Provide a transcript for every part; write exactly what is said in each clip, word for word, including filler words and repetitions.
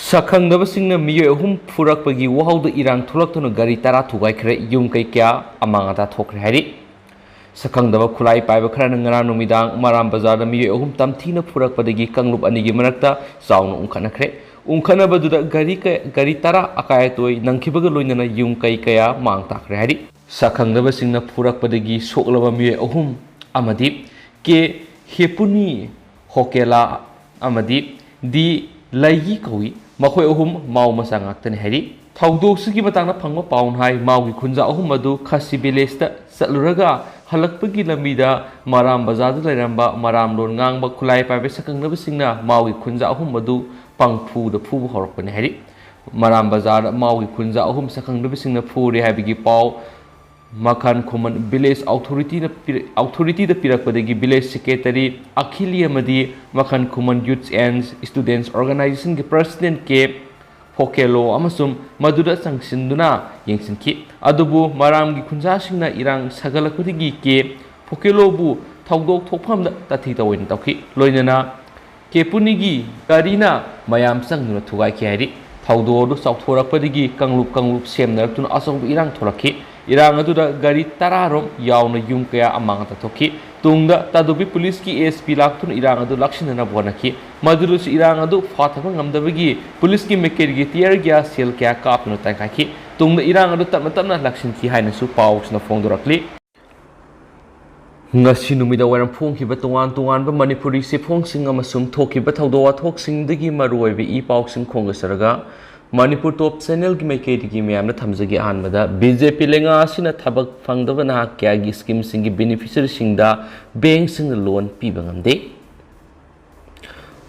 ꯁꯛꯈꯪꯗꯕꯁꯤꯡꯅ ꯃꯤꯑꯣꯏ ꯑꯍꯨꯝ ꯐꯨꯔꯛꯄꯒꯤ ꯋꯥꯍꯧꯗ ꯏꯔꯥꯡ ꯊꯣꯛꯂꯛꯇꯨꯅ ꯒꯥꯔꯤ ꯇꯔꯥ ꯊꯨꯒꯥꯏꯈ꯭ꯔꯦ, ꯌꯨꯝ ꯀꯩ ꯀꯌꯥ ꯑꯃꯥꯡ ꯑꯇꯥ ꯊꯣꯛꯈ꯭ꯔꯦ ꯍꯥꯏꯔꯤ꯫ ꯁꯛꯈꯪꯗꯕ ꯈꯨꯠꯂꯥꯏ ꯄꯥꯏꯕ ꯈꯔꯅ ꯉꯔꯥꯡ ꯅꯨꯃꯤꯗꯥꯡ ꯃꯔꯥꯝ ꯕꯖꯥꯔꯗ ꯃꯤꯑꯣꯏ ꯑꯍꯨꯝ ꯇꯝꯊꯤꯅ ꯐꯨꯔꯛꯄꯗꯒꯤ ꯀꯥꯡꯂꯨꯞ ꯑꯅꯤꯒꯤ ꯃꯔꯛꯇ ꯆꯥꯎꯅ ꯎꯪꯈꯠꯅꯈ꯭ꯔꯦ꯫ ꯎꯪꯈꯠꯅꯕꯗꯨꯗ ꯒꯥꯔꯤ ꯀ-, ꯒꯥꯔꯤ ꯇꯔꯥ ꯑꯀꯥꯏ ꯑꯇꯣꯏ ꯅꯪꯈꯤꯕꯒ ꯂꯣꯏꯅꯅ ꯌꯨꯝ ꯀꯩ ꯀꯌꯥ ꯃꯥꯡ ꯇꯥꯛꯈ꯭ꯔꯦ ꯍꯥꯏꯔꯤ꯫ ꯁꯛꯈꯪꯗꯕꯁꯤꯡꯅ ꯐꯨꯔꯛꯄꯗꯒꯤ ꯁꯣꯛꯂꯕ ꯃꯤꯑꯣꯏ ꯑꯍꯨꯝ ꯑꯃꯗꯤ ꯀꯦ ꯍꯦꯄꯨꯅꯤ ꯍꯣꯀꯦꯂꯥ ꯑꯃꯗꯤ ꯗꯤ ꯂꯩꯒꯤ ꯀꯧꯏ꯫ ꯃꯈꯣꯏ ꯑꯍꯨꯝ ꯃꯥꯎ ꯃꯆꯥ ꯉꯥꯛꯇꯅꯤ ꯍꯥꯏꯔꯤ꯫ ꯊꯧꯗꯣꯛꯁꯤꯒꯤ ꯃꯇꯥꯡꯗ ꯐꯪꯕ ꯄꯥꯎꯅ ꯍꯥꯏ, ꯃꯥꯎꯒꯤ ꯈꯨꯟꯖꯥ ꯑꯍꯨꯝ ꯑꯗꯨ ꯈꯥꯁꯤ ꯚꯤꯂꯦꯖꯇ ꯆꯠꯂꯨꯔꯒ ꯍꯜꯂꯛꯄꯒꯤ ꯂꯝꯕꯤꯗ ꯃꯔꯥꯝ ꯕꯖꯥꯔꯗ ꯂꯩꯔꯝꯕ ꯃꯔꯥꯝ ꯂꯣꯟ ꯉꯥꯡꯕ ꯈꯨꯠꯂꯥꯏ ꯄꯥꯏꯕ ꯁꯛꯈꯪꯗꯕꯁꯤꯡꯅ ꯃꯥꯎꯒꯤ ꯈꯨꯟꯖꯥ ꯑꯍꯨꯝ ꯑꯗꯨ ꯄꯪꯐꯨꯗ ꯐꯨꯕ ꯍꯧꯔꯛꯄꯅꯤ ꯍꯥꯏꯔꯤ꯫ ꯃꯔꯥꯝ ꯕꯖꯥꯔꯗ ꯃꯥꯎꯒꯤ ꯈꯨꯟꯖꯥ ꯑꯍꯨꯝ ꯁꯛꯈꯪꯗꯕꯁꯤꯡꯅ ꯐꯨꯔꯦ ꯍꯥꯏꯕꯒꯤ ꯄꯥꯎ ꯃꯈꯥꯟ ꯈꯨꯃꯟ ꯚꯤꯂꯦꯖ ꯑꯣꯊꯣꯔꯤꯇꯤꯅ ꯄꯤꯔ-, ꯑꯣꯊꯣꯔꯤꯇꯤꯗ ꯄꯤꯔꯛꯄꯗꯒꯤ ꯚꯤꯂꯦꯖ ꯁꯦꯀ꯭ꯔꯦꯇꯔꯤ ꯑꯈꯤꯂꯤ ꯑꯃꯗꯤ ꯃꯈꯥꯟ ꯈꯨꯃꯟ ꯌꯨꯠꯁ ꯑꯦꯟ ꯁ꯭ꯇꯨꯗꯦꯟꯠꯁ ꯑꯣꯔꯒꯅꯥꯏꯖꯦꯁꯟꯒꯤ ꯄ꯭ꯔꯁꯤꯗꯦꯟꯠ ꯀꯦ ꯐꯣꯀꯦꯂꯣ ꯑꯃꯁꯨꯡ ꯃꯗꯨꯗ ꯆꯪꯁꯤꯟꯗꯨꯅ ꯌꯦꯡꯁꯤꯟꯈꯤ꯫ ꯑꯗꯨꯕꯨ ꯃꯔꯥꯝꯒꯤ ꯈꯨꯟꯖꯥꯁꯤꯡꯅ ꯏꯔꯥꯡ ꯁꯥꯒꯠꯂꯛꯄꯗꯒꯤ ꯀꯦ ꯐꯣꯀꯦꯂꯣꯕꯨ ꯊꯧꯗꯣꯛ ꯊꯣꯛꯐꯝꯗ ꯇꯥꯊꯤ ꯇꯧꯑꯣꯏꯅ ꯇꯧꯈꯤ꯫ ꯂꯣꯏꯅꯅ ꯀꯦꯄꯨꯅꯤꯒꯤ ꯒꯥꯔꯤꯅ ꯃꯌꯥꯝ ꯆꯪꯗꯨꯅ ꯊꯨꯒꯥꯏꯈꯤ ꯍꯥꯏꯔꯤ꯫ ꯊꯧꯗꯣꯛ ꯑꯗꯨ ꯆꯥꯎꯊꯣꯔꯛꯄꯗꯒꯤ ꯀꯥꯡꯂꯨꯞ ꯀꯥꯡꯂꯨꯞ ꯁꯦꯝꯅꯔꯛꯇꯨꯅ ꯑꯆꯧꯕ ꯏꯔꯥꯡ ꯊꯣꯛꯂꯛꯈꯤ꯫ ꯏꯔꯥꯡ ꯑꯗꯨꯗ ꯒꯥꯔꯤ ꯇꯔꯥ ꯔꯣꯝ ꯌꯥꯎꯅ ꯌꯨꯝ ꯀꯌꯥ ꯑꯃꯥꯡ ꯑꯇꯥ ꯊꯣꯛꯈꯤ꯫ ꯇꯨꯡꯗ ꯇꯥꯗꯣꯕꯤ ꯄꯨꯂꯤꯁꯀꯤ ꯑꯦ ꯑꯦꯁ ꯄꯤ ꯂꯥꯛꯇꯨꯅ ꯏꯔꯥꯡ ꯑꯗꯨ ꯂꯥꯛꯁꯤꯟꯅꯅꯕ ꯍꯣꯠꯅꯈꯤ꯫ ꯃꯗꯨꯗꯁꯨ ꯏꯔꯥꯡ ꯑꯗꯨ ꯐꯥꯊꯕ ꯉꯝꯗꯕꯒꯤ ꯄꯨꯂꯤꯁꯀꯤ ꯃꯥꯏꯀꯩꯗꯒꯤ ꯇꯤꯌꯔ ꯒ꯭ꯌꯥꯁ ꯁꯦꯜ ꯀꯌꯥ ꯀꯥꯞꯇꯨꯅ ꯇꯥꯟꯈꯥꯏꯈꯤ꯫ ꯇꯨꯡꯗ ꯏꯔꯥꯡ ꯑꯗꯨ ꯇꯞꯅ ꯇꯞꯅ ꯂꯥꯛꯁꯤꯟꯈꯤ ꯍꯥꯏꯅꯁꯨ ꯄꯥꯎꯁꯤꯅ ꯐꯣꯡꯗꯣꯔꯛꯂꯤ꯫ ꯉꯁꯤ ꯅꯨꯃꯤꯗꯥꯡ ꯋꯥꯏꯔꯝ ꯐꯣꯡꯈꯤꯕ ꯇꯣꯉꯥꯟ ꯇꯣꯉꯥꯟꯕ ꯃꯅꯤꯄꯨꯔꯤ ꯆꯦꯐꯣꯡꯁꯤꯡ ꯑꯃꯁꯨꯡ ꯊꯣꯛꯈꯤꯕ ꯊꯧꯗꯣꯛ ꯋꯥꯊꯣꯛꯁꯤꯡꯗꯒꯤ ꯃꯔꯨꯑꯣꯏꯕ ꯏ ꯄꯥꯎꯁꯤꯡ ꯈꯣꯝꯒꯠꯆꯔꯒ ꯃꯅꯤꯄꯨꯔ ꯇꯣꯞ ꯆꯦꯅꯦꯜꯒꯤ ꯃꯥꯏꯀꯩꯗꯒꯤ ꯃꯌꯥꯝꯗ ꯊꯝꯖꯒꯦ꯫ ꯑꯍꯥꯟꯕꯗ, ꯕꯤ ꯖꯦ ꯄꯤ ꯂꯩꯉꯥꯛ ꯑꯁꯤꯅ ꯊꯕꯛ ꯐꯪꯗꯕ ꯅꯍꯥ ꯀꯌꯥꯒꯤ ꯁ꯭ꯀꯤꯝꯁꯤꯡꯒꯤ ꯕꯦꯅꯤꯐꯤꯁꯔꯤꯁꯤꯡꯗ ꯕꯦꯡꯛꯁꯤꯡꯅ ꯂꯣꯟ ꯄꯤꯕ ꯉꯝꯗꯦ꯫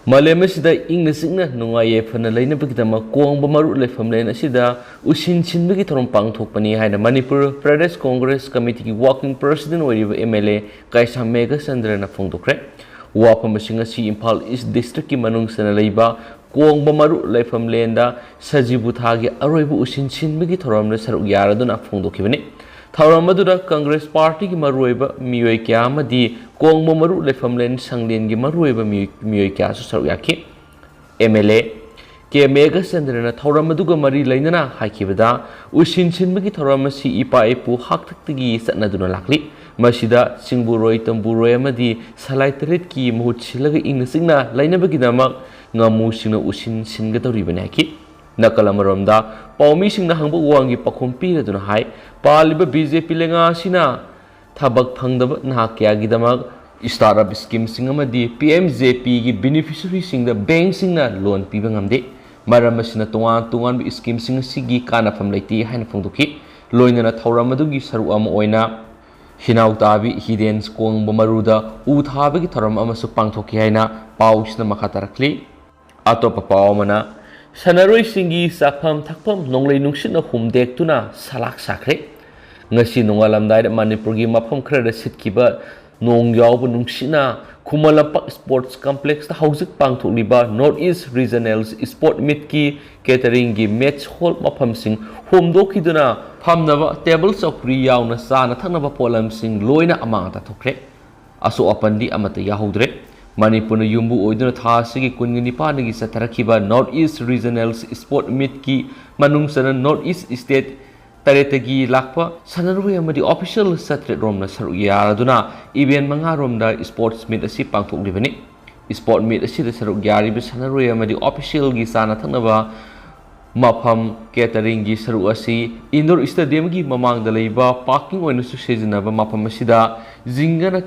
ꯃꯥꯂꯦꯝ ꯑꯁꯤꯗ ꯏꯪꯅ ꯆꯤꯛꯅ ꯅꯨꯡꯉꯥꯏ ꯌꯥꯏꯐꯅ ꯂꯩꯅꯕꯒꯤꯗꯃꯛ ꯀꯣꯡꯕ ꯃꯔꯨ ꯂꯩꯐꯝꯂꯦꯟ ꯑꯁꯤꯗ ꯎꯁꯤꯟ ꯁꯤꯟꯕꯒꯤ ꯊꯧꯔꯝ ꯄꯥꯡꯊꯣꯛꯄꯅꯤ ꯍꯥꯏꯅ ꯃꯅꯤꯄꯨꯔ ꯄ꯭ꯔꯗꯦꯁ ꯀꯣꯡꯒ꯭ꯔꯦꯁ ꯀꯃꯤꯇꯤꯒꯤ ꯋꯥꯔꯀꯤꯡ ꯄ꯭ꯔꯁꯤꯗꯦꯟ ꯑꯣꯏꯔꯤꯕ ꯑꯦꯝ ꯑꯦꯜ ꯑꯦ ꯀꯩꯁꯥꯝ ꯃꯦꯘꯆꯟꯗ꯭ꯔꯅ ꯐꯣꯡꯗꯣꯛꯈ꯭ꯔꯦ꯫ ꯋꯥꯐꯝꯁꯤꯡ ꯑꯁꯤ ꯏꯝꯐꯥꯜ ꯏꯁ ꯗꯤꯁꯇ꯭ꯔꯤꯛꯀꯤ ꯃꯅꯨꯡ ꯆꯟꯅ ꯂꯩꯕ ꯀꯣꯡꯕ ꯃꯔꯨ ꯂꯩꯐꯝꯂꯦꯟꯗ ꯁꯖꯤꯕꯨ ꯊꯥꯒꯤ ꯑꯔꯣꯏꯕ ꯎꯁꯤꯟ ꯁꯤꯟꯕꯒꯤ ꯊꯧꯔꯝꯗ ꯁꯔꯨꯛ ꯌꯥꯔꯗꯨꯅ ꯐꯣꯡꯗꯣꯛꯈꯤꯕꯅꯤ꯫ ꯊꯧꯔꯝ ꯑꯗꯨꯗ ꯀꯪꯒ꯭ꯔꯦꯁ ꯄꯥꯔꯇꯤꯒꯤ ꯃꯔꯨꯑꯣꯏꯕ ꯃꯤꯑꯣꯏ ꯀꯌꯥ ꯑꯃꯗꯤ ꯀꯣꯡꯕ ꯃꯔꯨ ꯂꯩꯐꯝꯂꯦꯟ ꯁꯪꯂꯦꯟꯒꯤ ꯃꯔꯨꯑꯣꯏꯕ ꯃꯤꯑꯣꯏ, ꯃꯤꯑꯣꯏ ꯀꯌꯥꯁꯨ ꯁꯔꯨꯛ ꯌꯥꯈꯤ꯫ ꯑꯦꯝ ꯑꯦꯜ ꯑꯦ ꯀꯦ ꯃꯦꯘꯆꯟꯗ꯭ꯔꯅ ꯊꯧꯔꯝ ꯑꯗꯨꯒ ꯃꯔꯤ ꯂꯩꯅꯅ ꯍꯥꯏꯈꯤꯕꯗ, ꯎꯁꯤꯟ ꯁꯤꯟꯕꯒꯤ ꯊꯧꯔꯝ ꯑꯁꯤ ꯏꯄꯥ ꯏꯄꯨ ꯍꯥꯛꯇꯛꯇꯒꯤ ꯆꯠꯅꯗꯨꯅ ꯂꯥꯛꯂꯤ꯫ ꯃꯁꯤꯗ ꯆꯤꯡꯕꯨꯔꯣꯏ, ꯇꯝꯕꯨꯔꯣꯏ ꯑꯃꯗꯤ ꯁꯂꯥꯏ ꯇꯔꯦꯠꯀꯤ ꯃꯍꯨꯠ ꯁꯤꯜꯂꯒ ꯏꯪꯅ ꯆꯤꯛꯅ ꯂꯩꯅꯕꯒꯤꯗꯃꯛ ꯉꯥꯃꯨꯁꯤꯡꯅ ꯎꯁꯤꯟ ꯁꯤꯟꯒꯗꯧꯔꯤꯕꯅꯤ ꯍꯥꯏꯈꯤ꯫ ꯅꯥꯀꯜ ꯑꯃꯔꯣꯝꯗ, ꯄꯥꯎꯃꯤꯁꯤꯡꯅ ꯍꯪꯕ ꯋꯥꯍꯪꯒꯤ ꯄꯥꯎꯈꯨꯝ ꯄꯤꯔꯗꯨꯅ ꯍꯥꯏ, ꯄꯥꯜꯂꯤꯕ ꯕꯤ ꯖꯦ ꯄꯤ ꯂꯩꯉꯥꯛ ꯑꯁꯤꯅ ꯊꯕꯛ ꯐꯪꯗꯕ ꯅꯍꯥ ꯀꯌꯥꯒꯤꯗꯃꯛ startup schemeꯁꯤꯡ ꯑꯃꯗꯤ ꯄꯤ ꯑꯦꯝ ꯖꯦ ꯄꯤꯒꯤ beneficiaryꯁꯤꯡꯗ bankꯁꯤꯡꯅ loan ꯄꯤꯕ ꯉꯝꯗꯦ꯫ ꯃꯔꯝ ꯑꯁꯤꯅ ꯇꯣꯉꯥꯟ ꯇꯣꯉꯥꯟꯕ schemeꯁꯤꯡ ꯑꯁꯤꯒꯤ ꯀꯥꯟꯅꯐꯝ ꯂꯩꯇꯦ ꯍꯥꯏꯅ ꯐꯣꯡꯗꯣꯛꯈꯤ꯫ ꯂꯣꯏꯅꯅ ꯊꯧꯔꯝ ꯑꯗꯨꯒꯤ ꯁꯔꯨꯛ ꯑꯃ ꯑꯣꯏꯅ ꯍꯤꯅꯥꯎ ꯇꯥꯕꯤ ꯍꯤꯗꯦꯟ ꯀꯣꯡꯕ ꯃꯔꯨꯗ ꯎ ꯊꯥꯕꯒꯤ ꯊꯧꯔꯝ ꯑꯃꯁꯨ ꯄꯥꯡꯊꯣꯛꯈꯤ ꯍꯥꯏꯅ ꯄꯥꯎꯁꯤꯅ ꯃꯈꯥ ꯇꯥꯔꯛꯂꯤ꯫ ꯑꯇꯣꯞꯄ ꯄꯥꯎ ꯑꯃꯅ, ꯁꯥꯟꯅꯔꯣꯏꯁꯤꯡꯒꯤ ꯆꯥꯐꯝ ꯊꯛꯐꯝ ꯅꯣꯡꯂꯩ ꯅꯨꯡꯁꯤꯠꯅ ꯍꯨꯝꯗꯦꯛꯇꯨꯅ ꯁꯂꯥꯛ ꯁꯥꯈ꯭ꯔꯦ꯫ ꯉꯁꯤ ꯅꯣꯡꯉꯥꯜꯂꯝꯗꯥꯏꯗ ꯃꯅꯤꯄꯨꯔꯒꯤ ꯃꯐꯝ ꯈꯔꯗ ꯁꯤꯠꯈꯤꯕ ꯅꯣꯡ ꯌꯥꯎꯕ ꯅꯨꯡꯁꯤꯠꯅ ꯈꯨꯃꯟ ꯂꯝꯄꯥꯛ sports complexꯇ ꯍꯧꯖꯤꯛ ꯄꯥꯡꯊꯣꯛꯂꯤꯕ North East Regional Sport Meetꯀꯤ cateringꯒꯤ match hall ꯃꯐꯝꯁꯤꯡ ꯍꯣꯝꯗꯣꯛꯈꯤꯗꯨꯅ ꯐꯝꯅꯕ table ꯆꯧꯀ꯭ꯔꯤ ꯌꯥꯎꯅ ꯆꯥꯅ ꯊꯛꯅꯕ ꯄꯣꯠꯂꯝꯁꯤꯡ ꯂꯣꯏꯅ ꯑꯃꯥꯡ ꯑꯇꯥ ꯊꯣꯛꯈ꯭ꯔꯦ꯫ ꯑꯁꯣꯛ ꯑꯄꯟꯗꯤ ꯑꯃꯠꯇ ꯌꯥꯎꯍꯧꯗ꯭ꯔꯦ꯫ ꯃꯅꯤꯄꯨꯔꯅ ꯌꯨꯝꯕꯨ ꯑꯣꯏꯗꯨꯅ ꯊꯥ ꯑꯁꯤꯒꯤ ꯀꯨꯟꯒ ꯅꯤꯄꯥꯟꯗꯒꯤ ꯆꯠꯊꯔꯛꯈꯤꯕ North East Regional Sport Meetꯀꯤ ꯃꯅꯨꯡ ꯆꯟꯅ North East State ꯇꯔꯦꯠꯇꯒꯤ ꯂꯥꯛꯄ ꯁꯥꯟꯅꯔꯣꯏ ꯑꯃꯗꯤ official ꯆꯥꯇ꯭ꯔꯦꯠ ꯔꯣꯝꯅ ꯁꯔꯨꯛ ꯌꯥꯔꯗꯨꯅ event ꯃꯉꯥ ꯔꯣꯝꯗ sports meet ꯑꯁꯤ ꯄꯥꯡꯊꯣꯛꯂꯤꯕꯅꯤ꯫ Sport meet ꯑꯁꯤꯗ ꯁꯔꯨꯛ ꯌꯥꯔꯤꯕ ꯁꯥꯟꯅꯔꯣꯏ ꯑꯃꯗꯤ officialꯒꯤ ꯆꯥꯅ ꯊꯛꯅꯕ ꯃꯐꯝ cateringꯒꯤ ꯁꯔꯨꯛ ꯑꯁꯤ indoor stadiumꯒꯤ ꯃꯃꯥꯡꯗ ꯂꯩꯕ parking ꯑꯣꯏꯅꯁꯨ ꯁꯤꯖꯤꯟꯅꯕ ꯃꯐꯝ ꯑꯁꯤꯗ ꯖꯤꯡꯒꯅ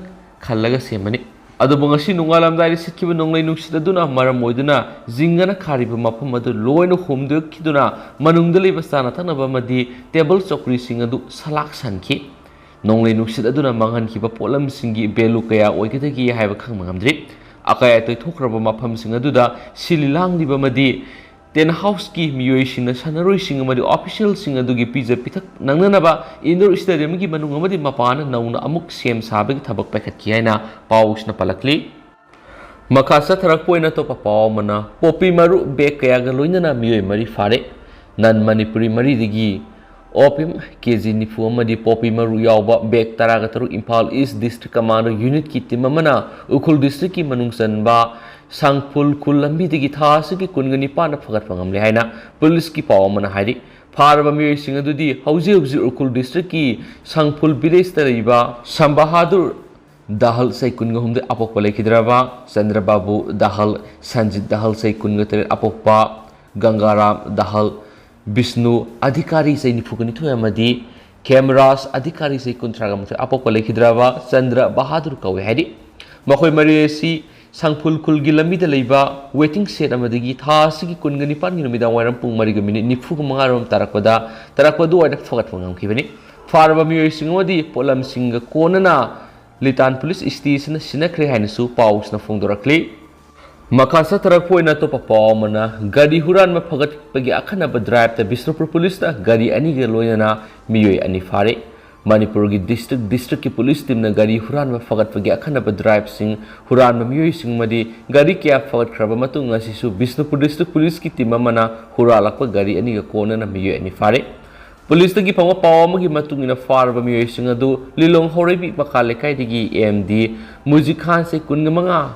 ꯈꯜꯂꯒ ꯁꯦꯝꯕꯅꯤ꯫ ꯑꯗꯨꯕꯨ ꯉꯁꯤ ꯅꯣꯡꯉꯥꯜꯂꯝꯗꯥꯏꯗ ꯁꯤꯠꯈꯤꯕ ꯅꯣꯡꯂꯩ ꯅꯨꯡꯁꯤꯠ ꯑꯗꯨꯅ ꯃꯔꯝ ꯑꯣꯏꯗꯨꯅ ꯖꯤꯡꯒꯅ ꯈꯥꯔꯤꯕ ꯃꯐꯝ ꯑꯗꯨ ꯂꯣꯏꯅ ꯍꯣꯝꯗꯣꯛꯈꯤꯗꯨꯅ ꯃꯅꯨꯡꯗ ꯂꯩꯕ ꯆꯥꯅ ꯊꯛꯅꯕ ꯑꯃꯗꯤ table ꯆꯧꯀ꯭ꯔꯤꯁꯤꯡ ꯑꯗꯨ ꯁꯂꯥꯛ ꯁꯟꯈꯤ꯫ ꯅꯣꯡꯂꯩ ꯅꯨꯡꯁꯤꯠ ꯑꯗꯨꯅ ꯃꯥꯡꯍꯟꯈꯤꯕ ꯄꯣꯠꯂꯝꯁꯤꯡꯒꯤ value ꯀꯌꯥ ꯑꯣꯏꯒꯗꯒꯦ ꯍꯥꯏꯕ ꯈꯪꯕ ꯉꯝꯗ꯭ꯔꯤ꯫ ꯑꯀꯥꯏ ꯑꯇꯣꯏ ꯊꯣꯛꯈ꯭ꯔꯕ ꯃꯐꯝꯁꯤꯡ ꯑꯗꯨꯗ ꯁꯤꯜꯂꯤ ꯂꯥꯡꯂꯤꯕ ꯑꯃꯗꯤ tent houseꯀꯤ ꯃꯤꯑꯣꯏꯁꯤꯡꯅ ꯁꯥꯟꯅꯔꯣꯏꯁꯤꯡ ꯑꯃꯗꯤ officialꯁꯤꯡ ꯑꯗꯨꯒꯤ ꯄꯤꯖ ꯄꯤꯊꯛ ꯅꯪꯅꯅꯕ indoor stadiumꯒꯤ ꯃꯅꯨꯡ ꯑꯃꯗꯤ ꯃꯄꯥꯟꯗ ꯅꯧꯅ ꯑꯃꯨꯛ ꯁꯦꯝ ꯁꯥꯕꯒꯤ ꯊꯕꯛ ꯄꯥꯏꯈꯠꯈꯤ ꯍꯥꯏꯅ ꯄꯥꯎꯁꯤꯅ ꯄꯜꯂꯛꯂꯤ꯫ ꯃꯈꯥ ꯆꯠꯊꯔꯛꯄ ꯑꯣꯏꯅ ꯑꯇꯣꯞꯄ ꯄꯥꯎ ꯑꯃꯅ, ꯄꯣꯄꯤ ꯃꯔꯨ bag ꯀꯌꯥꯒ ꯂꯣꯏꯅꯅ ꯃꯤꯑꯣꯏ ꯃꯔꯤ ꯐꯥꯔꯦ꯫ Non Manipuri ꯃꯔꯤꯗꯒꯤ ꯑꯣꯄꯤꯌꯝ ꯀꯦ ꯖꯤ ꯅꯤꯐꯨ ꯑꯃꯗꯤ ꯄꯣꯄꯤ ꯃꯔꯨ ꯌꯥꯎꯕ ꯕꯦꯒ ꯇꯔꯥꯒ ꯇꯔꯨꯛ ꯏꯝꯐꯥꯜ ꯏꯁ ꯗꯤꯁꯇ꯭ꯔꯤꯛ ꯀꯃꯥꯟꯗꯣ ꯌꯨꯅꯤꯠꯀꯤ ꯇꯤꯝ ꯑꯃꯅ ꯎꯈ꯭ꯔꯨꯜ ꯗꯤꯁꯇ꯭ꯔꯤꯛꯀꯤ ꯃꯅꯨꯡ ꯆꯟꯕ ꯁꯥꯡꯐꯨꯜ ꯈꯨꯜ ꯂꯝꯕꯤꯗꯒꯤ ꯊꯥ ꯑꯁꯤꯒꯤ ꯀꯨꯟꯒ ꯅꯤꯄꯥꯟꯗ ꯐꯒꯠꯄ ꯉꯝꯂꯦ ꯍꯥꯏꯅ ꯄꯨꯂꯤꯁꯀꯤ ꯄꯥꯎ ꯑꯃꯅ ꯍꯥꯏꯔꯤ꯫ ꯐꯥꯔꯕ ꯃꯤꯑꯣꯏꯁꯤꯡ ꯑꯗꯨꯗꯤ ꯍꯧꯖꯤꯛ ꯍꯧꯖꯤꯛ ꯎꯈ꯭ꯔꯨꯜ ꯗꯤꯁꯇ꯭ꯔꯤꯛꯀꯤ ꯁꯥꯡꯐꯨꯜ ꯚꯤꯂꯦꯖꯇ ꯂꯩꯕ ꯁꯝꯕꯍꯥꯗꯨꯔ ꯗꯍꯜ ꯆꯍꯤ ꯀꯨꯟꯒ ꯍꯨꯝꯗꯣꯏ ꯑꯄꯣꯛꯄ ꯂꯩꯈꯤꯗ꯭ꯔꯕ, ꯆꯟꯗ꯭ꯔꯕꯥꯕꯨ ꯗꯍꯜ, ꯁꯟꯖꯤꯠ ꯗꯍꯜ ꯆꯍꯤ ꯀꯨꯟꯒ ꯇꯔꯦꯠ ꯑꯄꯣꯛꯄ, ꯒꯪꯒꯥꯔꯥꯝ ꯗꯍꯜ, ꯕꯤꯁꯅꯨ ꯑꯙꯤꯀꯥꯔꯤ ꯆꯍꯤ ꯅꯤꯐꯨꯒ ꯅꯤꯊꯣꯏ ꯑꯃꯗꯤ ꯈꯦꯝꯔꯥꯖ ꯑꯙꯤꯀꯥꯔꯤ ꯆꯍꯤ ꯀꯨꯟꯊ꯭ꯔꯥꯒ ꯃꯥꯊꯣꯏ ꯑꯄꯣꯛꯄ ꯂꯩꯈꯤꯗ꯭ꯔꯕ ꯆꯟꯗ꯭ꯔ ꯕꯍꯥꯗꯨꯔ ꯀꯧꯏ ꯍꯥꯏꯔꯤ꯫ ꯃꯈꯣꯏ ꯃꯔꯤ ꯑꯁꯤ ꯁꯥꯡꯐꯨꯜ ꯈꯨꯜꯒꯤ ꯂꯝꯕꯤꯗ ꯂꯩꯕ ꯋꯦꯇꯤꯡ ꯁꯦꯗ ꯑꯃꯗꯒꯤ ꯊꯥ ꯑꯁꯤꯒꯤ ꯀꯨꯟꯒ ꯅꯤꯄꯥꯟꯒꯤ ꯅꯨꯃꯤꯗꯥꯡ ꯋꯥꯏꯔꯝ ꯄꯨꯡ ꯃꯔꯤꯒ ꯃꯤꯅꯤꯠ ꯅꯤꯐꯨꯒ ꯃꯉꯥ ꯔꯣꯝ ꯇꯥꯔꯛꯄꯗ, ꯇꯥꯔꯛꯄ ꯑꯗꯨꯋꯥꯏꯗ ꯐꯒꯠꯄ ꯉꯝꯈꯤꯕꯅꯤ꯫ ꯐꯥꯔꯕ ꯃꯤꯑꯣꯏꯁꯤꯡ ꯑꯃꯗꯤ ꯄꯣꯠꯂꯝꯁꯤꯡꯒ ꯀꯣꯟꯅꯅ ꯂꯤꯇꯥꯟ ꯄꯨꯂꯤꯁ ꯁ꯭ꯇꯦꯁꯟꯗ ꯁꯤꯟꯅꯈ꯭ꯔꯦ ꯍꯥꯏꯅꯁꯨ ꯄꯥꯎꯁꯤꯅ ꯐꯣꯡꯗꯣꯔꯛꯂꯤ꯫ ꯃꯈꯥ ꯆꯠꯊꯔꯛꯄ ꯑꯣꯏꯅ ꯑꯇꯣꯞꯄ ꯄꯥꯎ ꯑꯃꯅ, ꯒꯥꯔꯤ ꯍꯨꯔꯥꯟꯕ ꯐꯒꯠꯄꯒꯤ ꯑꯈꯟꯅꯕ ꯗ꯭ꯔꯥꯏꯚꯇ ꯕꯤꯁꯅꯨꯄꯨꯔ ꯄꯨꯂꯤꯁꯅ ꯒꯥꯔꯤ ꯑꯅꯤꯒ ꯂꯣꯏꯅꯅ ꯃꯤꯑꯣꯏ ꯑꯅꯤ ꯐꯥꯔꯦ꯫ ꯃꯅꯤꯄꯨꯔꯒꯤ ꯗꯤꯁꯇ꯭ꯔꯤꯛ ꯗꯤꯁꯇ꯭ꯔꯤꯛꯀꯤ ꯄꯨꯂꯤꯁ ꯇꯤꯝꯅ ꯒꯥꯔꯤ ꯍꯨꯔꯥꯟꯕ ꯐꯒꯠꯄꯒꯤ ꯑꯈꯟꯅꯕ ꯗ꯭ꯔꯥꯏꯚꯁꯤꯡ, ꯍꯨꯔꯥꯟꯕ ꯃꯤꯑꯣꯏꯁꯤꯡ ꯑꯃꯗꯤ ꯒꯥꯔꯤ ꯀꯌꯥ ꯐꯒꯠꯈ꯭ꯔꯕ ꯃꯇꯨꯡ ꯑꯁꯤꯁꯨ ꯕꯤꯁꯅꯨꯄꯨꯔ ꯗꯤꯁꯇ꯭ꯔꯤꯛ ꯄꯨꯂꯤꯁꯀꯤ ꯇꯤꯝ ꯑꯃꯅ ꯍꯨꯔꯥꯜꯂꯛꯄ ꯒꯥꯔꯤ ꯑꯅꯤꯒ ꯀꯣꯟꯅꯅ ꯃꯤꯑꯣꯏ ꯑꯅꯤ ꯐꯥꯔꯦ꯫ ꯄꯨꯂꯤꯁꯇꯒꯤ ꯐꯪꯕ ꯄꯥꯎ ꯑꯃꯒꯤ ꯃꯇꯨꯡ ꯏꯟꯅ, ꯐꯥꯔꯕ ꯃꯤꯑꯣꯏꯁꯤꯡ ꯑꯗꯨ ꯂꯤꯂꯣꯡ ꯍꯧꯔꯩꯕꯤ ꯃꯈꯥ ꯂꯩꯀꯥꯏꯗꯒꯤ ꯑꯦꯝ ꯗꯤ ꯃꯨꯖꯤꯛ ꯈꯥꯟ ꯆꯍꯤ ꯀꯨꯟꯒ ꯃꯉꯥ